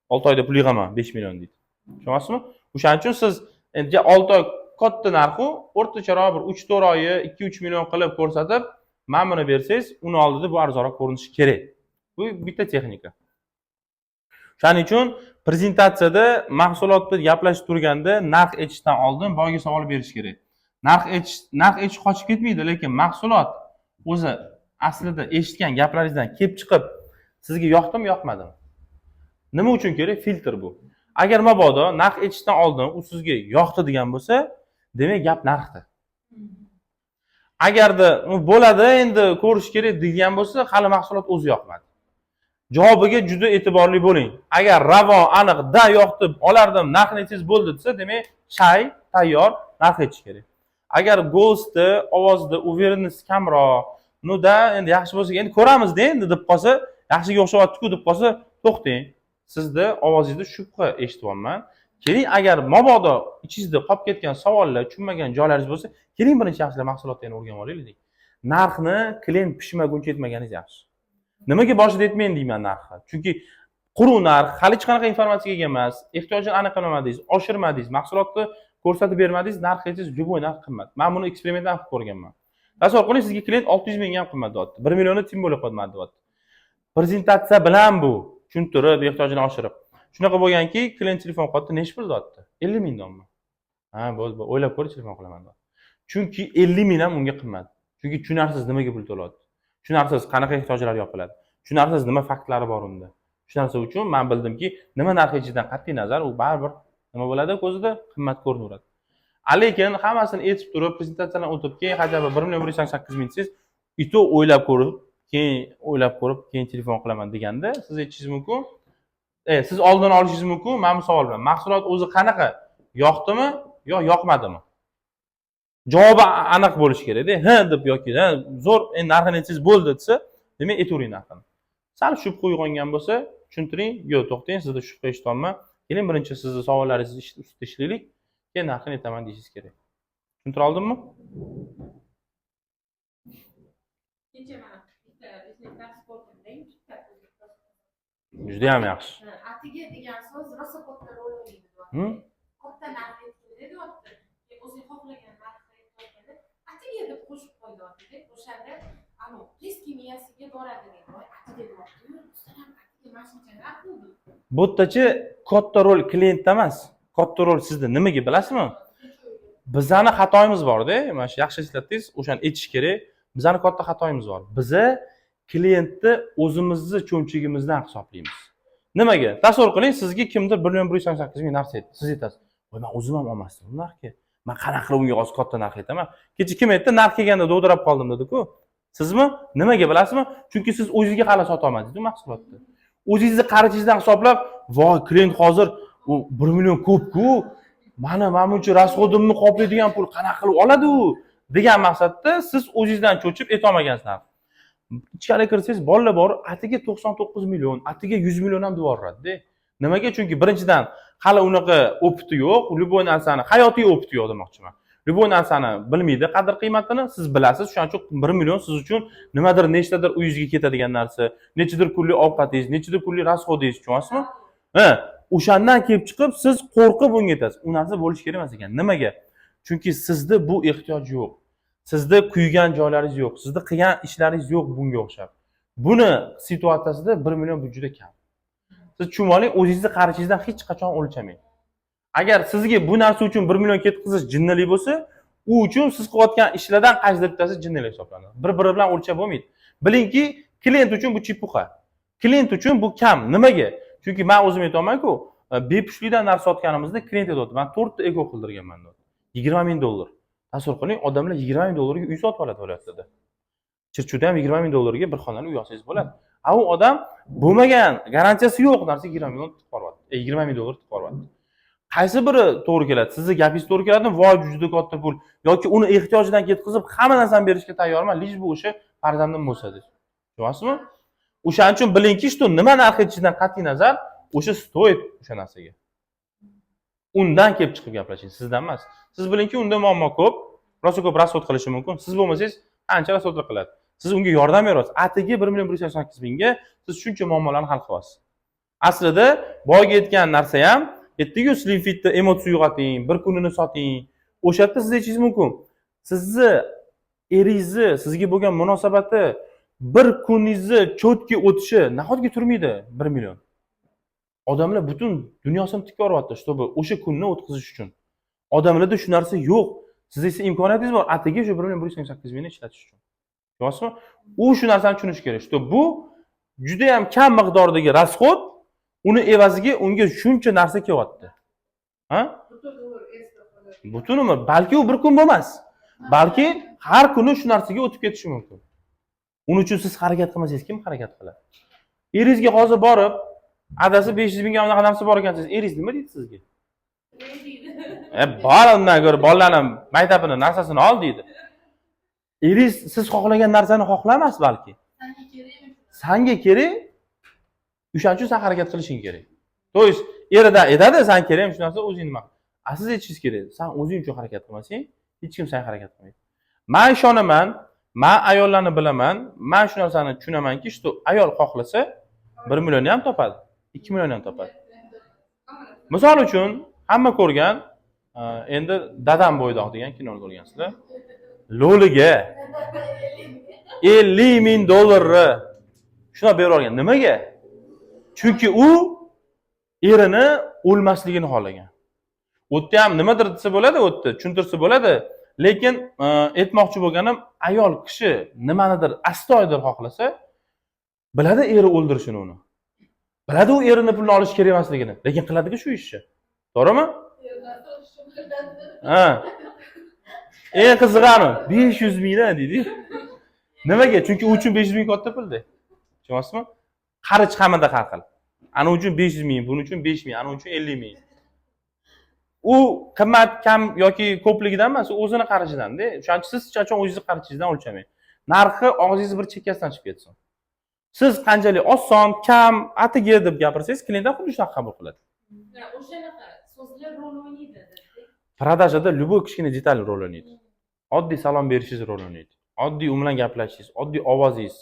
6 oyda pul yig'aman, 5 million deydi. Tushunyapsizmi? O'shaning uchun siz endi 6 oy katta narxu, o'rtacharoq bir 3-4 oyi 2-3 million qilib ko'rsatib, mana buni bersangiz, uni oldida bu arzonroq ko'rinishi kerak. Bu bitta texnika. Shuning uchun prezentatsiyada mahsulotni gaplashib turganda narx aytishdan oldin boyagi savol berish kerak. Narx aytish qochib ketmaydi, lekin mahsulot o'zi aslida eshitgan gaplaringizdan kelib chiqib sizga yoqdimi, yoqmadimi, nima uchun kerak filtr bu. Agar mabodo narx aytishdan oldin u sizga yoqdi degan bo'lsa, demak, gap narxda. Agarda "U bo'ladi, endi ko'rish kerak" degan bo'lsa, hali mahsulot o'zi yoqmadi. Javobiga juda e'tiborli bo'ling. Agar ravon, aniq "Да, yoqdi, olardim, narxini aytsangiz bo'ldi" desa, demak, shay tayyor, narx aytish kerak. Agar голос da, ovozda уверенность kamroq, "Ну да, endi yaxshi bo'lsa, endi ko'ramizda endi" deb qolsa, "Yaxshiga o'xshayaptiku" deb qolsa, to'xtang, sizni ovozingizda shubha eshityapman. Keling, agar mabodo ichingizda qolib ketgan savollar, tushunmagan joylaringiz bo'lsa, keling, birinchi yaxshilab mahsulotni yana o'rganib olaylik deng. Narxni klient pishmaguncha aytmaganingiz yaxshi. Nimaga boshida aytmang deyman narxni? Chunki quruq narx, hali hech qanaqa informatsiyaga ega emas, ehtiyojini aniqlamadingiz, oshirmadingiz, mahsulotni ko'rsatib bermadingiz, narx aytsangiz, любой narx qimmat. Man buni eksperiment ham qilib ko'rganman. Tasavvur qiling, sizga klient 600 mingga ham qimmat deyapti, 1 millionni тем более qimmat deyapti. Prezentatsiya bilan bu tushuntirib, ehtiyojini oshirib, shunaqa bo'lganki, klient telefon qilyapti: "Nechi pul?" deyapti. "50 ming" deyapman. "Ha, bo'ldi, o'ylab ko'r, telefon qilaman" deyapti. Chunki 50 ming ham unga qimmat, chunki tushunarsiz nimaga pul to'layapti, tushunarsiz qanaqa ehtiyojlar yopiladi, tushunarsiz nima faktlari bor unda. Shu narsa uchun man bildimki, nima narx aytishidan qat'iy nazar, u baribir nima bo'ladi, ko'zida qimmat ko'rinaveradi. A lekin hammasini aytib turib, prezentatsiyadan o'tib, keyin хотя бы 1 188 000 desangiz, и то o'ylab ko'rib, keyin o'ylab ko'rib, keyin telefon qilaman deganda, siz aytishingiz mumkin, siz oldin olishingiz mumkin mana bu savol bilan: mahsulot o'zi qanaqa, yoqdimi yo yoqmadimi? Javobi aniq bo'lishi kerakda. "Ha" deb yoki "Ha, zo'r, endi narxini aytsangiz bo'ldi" desa, demak, aytavering narxini. Sal shubha uyg'ongan bo'lsa, tushuntiring: "Yo'q, to'xtang, sizda shubha eshityapman, keling, birinchi sizni savollaringizni ustida ishlaylik, keyin narxini aytaman" deyishingiz kerak. Tushuntira oldimmi? Kecha mana bitta biznes dars ko'rdimda, bitta. Judayam yaxshi. Ha, "Atigi" degan so'z rosa katta rol o'ynaydi deyapti. Katta narx aytganda deyapti. Keyin o'zing xohlagan narxni aytayotganda "atigi" deb qo'shib qo'y deyapti. O'shanda anavi riski miyasiga boradi deydi. "Voy, atigi" deyapti. Rustam ham "atigi mana shuncha narx u" deb. Bu yerdachi katta rol klientda emas, katta rol sizda. Nimaga, bilasizmi? Bizani xatoyimiz borda, mana shu yaxshi eslatdingiz, o'shani aytish kerak. Bizani katta xatoyimiz bor, biza klientni o'zimizni cho'nchagimizdan hisoblaymiz. Nimaga? Tasavvur qiling, sizga kimdir 1 188 000 narsa aytdi. Siz aytasiz: "Voy, man o'zim ham olmasdim bu narxga, man qanaqa qilib unga hozir katta narx aytaman?" Kecha kim aytdi, "Narx kelganda dovdirab qoldim" dediku? Sizmi? Nimaga, bilasizmi? Chunki siz o'zingizga hali sotolmadingiz bu mahsulotni. O'zingizni qarichingizdan hisoblab, "Voy, klient hozir u 1 million ko'pku, mana buncha расход imni qoplaydigan pul, qanaqa qilib oladi u" degan maqsadda siz o'zingizdan cho'chib aytolmagansiz narx. Ichkari kirsangiz, bolalar bor, atigi 99 million, atigi 100 million ham deb yuboradida. Nimaga? Chunki birinchidan, hali unaqa опыт i yo'q, любой narsani, hayotiy опыт i yo'q demoqchiman, любой narsani bilmaydi qadr qiymatini. Siz bilasiz, shuning uchun 1 million siz uchun nimadir, nechtadir uyingizga ketadigan narsa, nechadir kunlik ovqatingiz, nechadir kunlik расход ingiz, tushunyapsizmi? Ha, o'shandan kelib chiqib siz qo'rqib unga aytasiz. U narsa bo'lishi kerak emas ekan. Nimaga? Chunki sizda bu ehtiyoj yo'q, sizda kuygan joylaringiz yo'q, sizni qilgan ishlaringiz yo'q bunga o'xshab. Buni situatsiyasida 1 million bu juda kam. Siz tushunib oling, o'zingizni qarichingizdan hech qachon o'lchamang. Agar sizga bu narsa uchun 1 million ketkazish jinnilik bo'lsa, u uchun siz qilayotgan ishlardan qaysidir bittasi jinnilik hisoblanadi. Bir biri bilan o'lchab bo'lmaydi. Bilingki, klient uchun bu чепуха, klient uchun bu kam. Nimaga? Chunki man o'zim aytyapmanku, bepushtlikdan narsa sotganimizda klient aytyapti: "Man to'rtta ego qildirganman", deyapti. 20 000 dollar, tasavvur qiling, odamlar 20 000 dollarga uy sotib oladi viloyatlarda. Chirchiqda ham 20 000 dollarga bir xonali uy olsangiz bo'ladi. A u odam bo'lmagan, garantiyasi yo'q narsaga 20 million tiqib yuboryapti, 20 000 dollar tiqib yuboryapti. Qaysi biri to'g'ri keladi? Sizni gapingiz to'g'ri keladimi, "Voy, juda katta pul", yoki uni ehtiyojidan ketkazib, hamma narsani berishga tayyorman, лишь бы o'sha farzandim bo'lsa deb? Tushunyapsizmi? O'shaning uchun bilingki, что nima narx aytishidan qat'iy nazar, o'sha стоит o'sha narsaga. Undan kelib chiqib gaplashing, sizdan emas. Siz bilingki, unda muammo ko'p, rosa ko'p расход qilishi mumkin. Siz bo'lmasangiz, ancha расход lar qiladi. Siz unga yordam beryapsiz. Atigi 1 188 000ga siz shuncha muammolarni hal qilyapsiz. Aslida boyagi aytgan narsa ham aytdiku, slim fitda emotsiya uyg'oting, bir kunini soting. O'sha yerda siz aytishingiz mumkin: sizni eringizni sizga bo'lgan munosabati, bir kuningizni четкий o'tishi nahotki turmaydi 1 million? Odamlar butun dunyosini tikka yuboryapti, чтобы o'sha kunni o'tkazish uchun. Odamlarda shu narsa yo'q. Siz esa imkoniyatingiz bor atigi shu 1 188 000ni ishlatish uchun. Tushunyapsizmi? U shu narsani tushunishi kerak, что bu judayam kam miqdordagi расход, uni evaziga unga shuncha narsa kelyapti, ha. Butun umr esda qoladi. Butun umr. Balki u bir kun bo'lmas, balki har kuni shu narsaga o'tib ketishi mumkin. Uning uchun siz harakat qilmasangiz, kim harakat qiladi? Eringizga hozir borib, adasi, 500 mingga unaqa narsa bor ekan desangiz, eringiz nima deydi sizga? "E, bor, undan ko'ra bolalarni maktabini narsasini ol", deydi. Eringiz siz xohlagan narsani xohlamas balki. Sanga kerakmi? Sanga kerak, o'shaning uchun san harakat qilishing kerak. То есть eridan aytadi: "San kerakmi shu narsa, o'zing nima qil". A siz aytishingiz kerak: san o'zing uchun harakat qilmasang, hech kim senga harakat qilmaydi. Man ishonaman, man ayollarni bilaman, man shu narsani tushunamanki, что ayol xohlasa, 1 millionni ham topadi, 2 millionni ham topadi. Misol uchun, hamma ko'rgan, endi "Dadam bo'ydoq" degan kinoni ko'rgansizlar. Lo'liga 50 000 dollarni shundoq berib yuborgan. Nimaga? Chunki u erini o'lmasligini xohlagan. U yerda ham nimadir desa bo'ladi, u yerda tushuntirsa bo'ladi, lekin aytmoqchi bo'lganim, ayol kishi nimanidir astoydil xohlasa, biladi eri o'ldirishini uni, biladi u erini pulini olishi kerak emasligini, lekin qiladiku shu ishni, to'g'rimi? Ha, eng qizig'i anu 500 mingdan deydi. Nimaga? Chunki u uchun 500 ming katta pulda, tushunyapsizmi? Qarich hammada har xil. Ana uchun 500 ming, buning uchun 5000, ana uchun 50 000. U qimmat, kam yoki ko'pligidan emas, u o'zini qarichidanda. O'shaning uchun siz hech qachon o'zingizni qarichingizdan o'lchamang. Narxi og'zingizni bir chekkasidan chiqib ketsin. Siz qanchalik oson, kam, atigi deb gapirsangiz, klient ham xuddi shunaqa qabul qiladi. O'shanaqa so'zlar rol o'ynaydi. Продажа da любой kichkina detal rol o'ynaydi. Oddiy salom berishingiz rol o'ynaydi, oddiy u bilan gaplashishingiz, oddiy ovozingiz,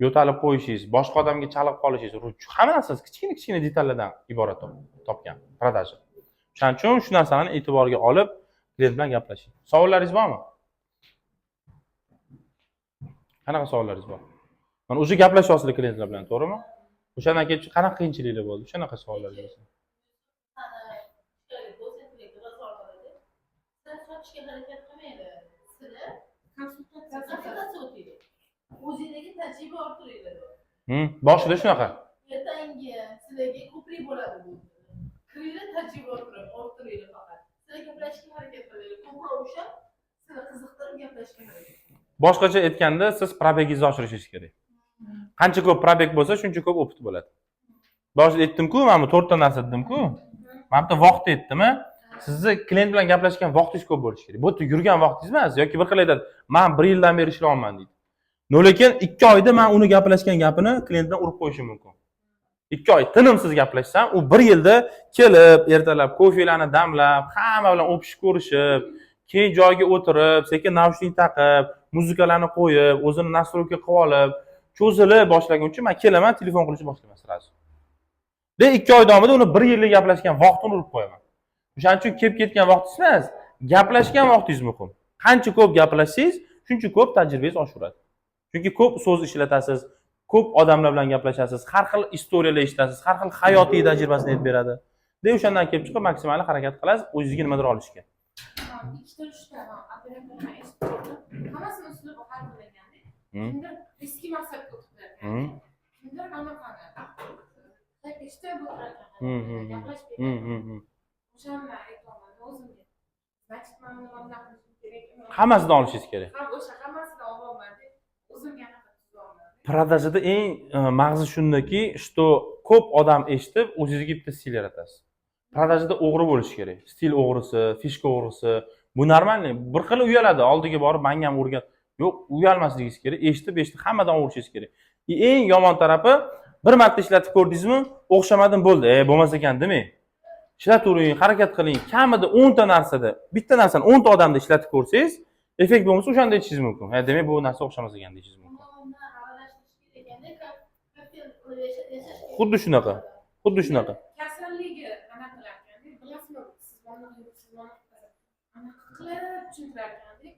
yo'talib qo'yishingiz, boshqa odamga chalib qolishingiz, hamma narsasi kichkina kichkina detallardan iborat topgan продажа. O'shaning uchun shu narsani e'tiborga olib, klient bilan gaplashing. Savollaringiz bormi? Qanaqa savollaringiz bor? Mana, уже gaplashyapsizlar klientlar bilan, to'g'rimi? O'shandan keyin qanaqa qiyinchiliklar bo'ldi? Shunaqa savollar bo'lsa. Sani bozor qiladi. Sizlar sotishga harakat qilmanglar. Sizlar Konsultatsiya. Konsultatsiya o'tinglar. O'zinglarga tajriba orttiringlar. Boshida shunaqa. Ertangi sizlarga ko'prik bo'ladi bu. Kiringlar, tajriba orttiringlar faqat. Sizlar gaplashishga harakat qilinglar. Ko'proq ushlab, sizlar qiziqtirib gaplashishga harakat qilinglar. Boshqacha aytganda, siz пробег ingizni oshirishingiz kerak. Qancha ko'p пробег bo'lsa, shuncha ko'p опыт bo'ladi. Boshida aytdimku, mana bu to'rtta narsa dedimku. Mana bitta vaqt aytdimi? Sizni klient bilan gaplashgan vaqtingiz ko'p bo'lishi kerak. Bu yerda yurgan vaqtingiz emas, yoki bir xil aytadi, "Man bir yildan beri ishlayapman", deydi. Но lekin 2 oyda man uni gaplashgan gapini klient bilan urib qo'yishim mumkin. 2 oy tinimsiz gaplashsam, u bir yilda kelib, ertalab kofelarni damlab, hamma bilan o'pishib ko'rishib, keyin joyiga o'tirib, sekin наушник taqib, muzikalarni qo'yib, o'zini настройка qilib olib, cho'zilib boshlaguncha man kelaman, telefon qilishni boshlayman сразу. De 2 oy davomida uni bir yillik gaplashgan vaqtini urib qo'yaman. O'shaning uchun kelib ketgan vaqtingiz emas, gaplashgan vaqtingiz muhim. Qancha ko'p gaplashsangiz, shuncha ko'p tajribangiz oshaveradi. Chunki ko'p so'z ishlatasiz. Ko'p odamlar bilan gaplashasiz, har xil история lar eshitasiz, har xil hayotiy tajribasini aytib beradi. De o'shandan kelib chiqib maksimal harakat qilasiz o'zingizga nimadir olishga. Ikkita, uchta operatorlar eshitib ko'rdim, hammasini uslubi har xil ekanda. Kimdir eski maqsadga o'tib ekan, kimdir anaqani eshitib o'tirar ekan, gaplashib, o'shani aytyapman o'zimga, значит, man buni bunaqa qilishim kerak. Hammasidan olishingiz kerak. Ham o'sha hammasidan olyapman deb o'zimga anaqa tuzyapman. Продажа da eng mag'zi shundaki, что ko'p odam eshitib, o'zingizga bitta stil yaratasiz. Продажа da o'g'ri bo'lish kerak, stil o'g'risi, фишка o'g'risi. Bu нормальный. Bir xil uyaladi oldiga borib, manga ham o'rgat. Yo'q, uyalmasligingiz kerak, eshitib eshitib hammadan o'rishingiz kerak. И eng yomon tarafi, bir marta ishlatib ko'rdingizmi, o'xshamadim, bo'ldi, e, bo'lmas ekan demang. Ishlatavering, harakat qiling. Kamida 10 ta narsada, bitta narsani 10 ta odamda ishlatib ko'rsangiz, effekt bo'lmasa, o'shanda aytishingiz mumkin: "Ha, demak, bu narsa o'xshamas ekan", deyishingiz mumkin. Uni aralashtirish kerak ekanda, kokteyl qilib yashash kerak. Xuddi shunaqa, xuddi shunaqa. Kasalligi anaqa qilar ekanda, bilasizmi, siz bunaqa, siz bunaqa, anaqa qilib tushuntirar ekanda.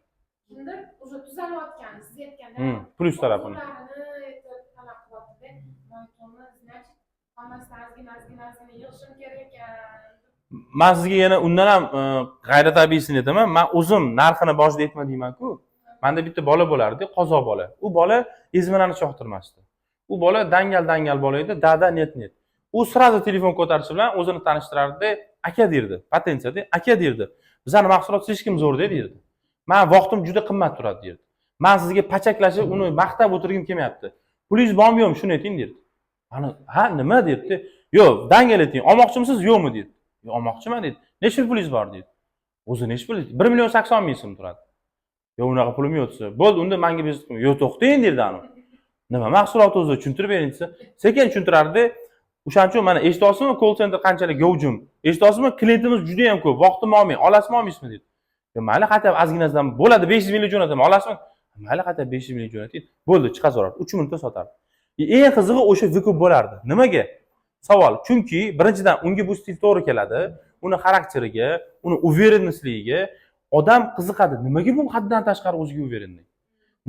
Kimdir уже tuzalayotgan, siz aytganda Plyus tarafini. Orzularini aytib anaqa qilyaptida. Man aytyapman, значит, hammasidan ozgina, ozgina, ozgina yig'ishim kerak ekan. Man sizga yana undan ham g'ayritabiiysini aytaman. Man o'zim narxini boshida aytma deymanku. Manda bitta bola bo'lardi, qozoq bola. U bola ezmalarni choqtirmasdi. U bola dangal dangal bola edi, да, нет, нет. U сразу telefon ko'tarishi bilan o'zini tanishtirardida, "Aka", derdi, potensiyada, "Aka", derdi, "bizani mahsulot слишком zo'rda", derdi, "Man vaqtim juda qimmat turadi", derdi, "Man sizga pachaklashib, uni maqtab o'tirgim kelmayapti. Pulingiz bormi, yo'qmi, shuni ayting", derdi. Mana, "Ha, nima?" derdi. "Yo'q, dangal ayting, olmoqchimisiz, yo'qmi?" deydi. "Yo'q, olmoqchiman", deydi. "Necha pulingiz bor?" deydi. "O'zi nechi pul?" "1 080 000 so'm turadi." "Yo'q, unaqa pulim yo'q", desa, "Bo'ldi, unda manga bezovta qilma." "Yo'q, to'xtang", derdi anavi. "Nima mahsulot o'zi, tushuntirib bering", desa, sekin tushuntirardi. O'shaning uchun mana eshityapsizmi, call center qanchalik gavjum. Eshityapsizmi, klientimiz juda yam ko'p. Vaqtimni olmang, olasizmi, olmaysizmi, deydi. "Yo, mayli, хотя бы ozginasidan bo'ladi, 500 minglik jo'nataman, olasizmi?" "Mayli, хотя бы 500 minglik jo'nating." Bo'ldi, chiqaveradi. 3 minutda sotardi. Eng qizig'i, o'sha выкуп bo'lardi. Nimaga? Savol. Chunki birinchidan, unga bu stil to'g'ri keladi, uni xarakteriga, uni уверенность ligiga odam qiziqadi. Nimaga bu haddan tashqari o'ziga уверенный?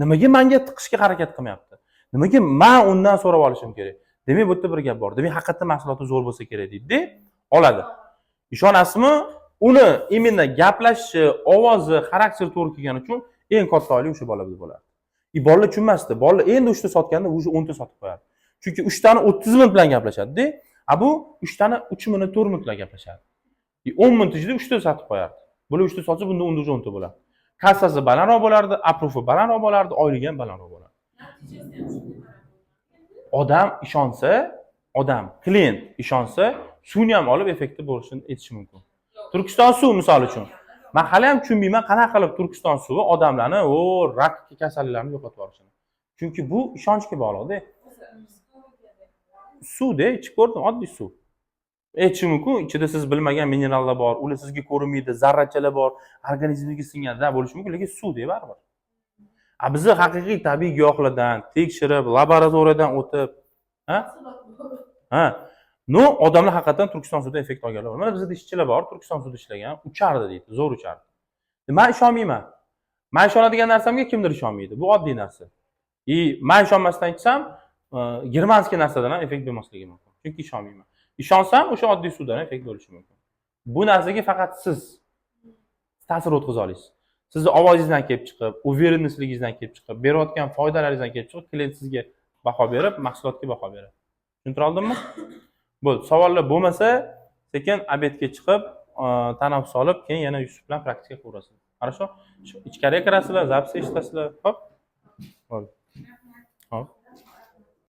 Nimaga manga tiqishga harakat qilmayapti? Nimaga man undan so'rab olishim kerak? Demak, bu yerda bir gap bor. Demak, haqiqatdan mahsuloti zo'r bo'lsa kerak deydi, oladi. Ishonasizmi? Uni именно gaplashishi, ovozi, xarakteri to'g'ri kelgani uchun eng katta oylik o'sha bolada bo'lardi. И bolalar tushunmasdi. Bolalar endi 3 ta sotganda, уже 10 ta sotib qo'yardi. Chunki 3 tani 30 minut bilan gaplashadi-da, a bu 3 tani 3 minut, 4 minut bilan gaplashadi. И 10 minut ichida 3 ta sotib qo'yardi. Bular 3 ta sotsa, bunda 10 уже 10 ta bo'lardi. Kassasi balandroq bo'lardi, апрув i balandroq bo'lardi, oyligi ham balandroq bo'lardi. Natijasi ham shunga qarab. Odam ishonsa, odam, klient ishonsa, suvni ham olib effekti bo'lishini aytishi mumkin. Turkiston suv misol uchun. Man hali ham tushunmayman, qanaqa qilib Turkiston suvi odamlarni o rak kasalliklarini yo'qotib yuborishini. Chunki bu ishonchga bog'liqda. O'zi psixologiyada. Suvda ichib ko'rdim, oddiy suv. Aytishi mumkin, ichida siz bilmagan minerallar bor, ular sizga ko'rinmaydi, zarrachalar bor, organizmga singadi, bo'lishi mumkin, lekin suvda baribir. A bizni haqiqiy tabiiy giyohlardan tekshirib, laboratoriyadan o'tib, ha? Ha. Но, odamlar haqiqatdan Turkiston suvida effekt olganlar bor. Mana bizda ishchilar bor, Turkiston suvida ishlagan, uchardi deydi, zo'r uchardi. Man ishonmayman. Man ishonadigan narsamga kimdir ishonmaydi. Bu oddiy narsa. И man ishonmasdan ichsam, германский narsadan ham effekt bo'lmasligi mumkin. Chunki ishonmayman. Ishonsam, o'sha oddiy suvdan ham effekt bo'lishi mumkin. Bu narsaga faqat siz ta'sir o'tkaza olasiz. Sizni ovozingizdan kelib chiqib, уверенность ligingizdan kelib chiqib, berayotgan foydalaringizdan kelib chiqib, klient sizga baho berib, mahsulotga baho beradi. Tushuntira oldimmi? Bo'ldi. Savollar bo'lmasa, sekin обед ga chiqib, tanaffus olib, keyin yana Yusuf bilan praktika qilaverasizlar. Хорошо? Ichkariga kirasizlar, запись eshitasizlar. Hop. Bo'ldi. Hop.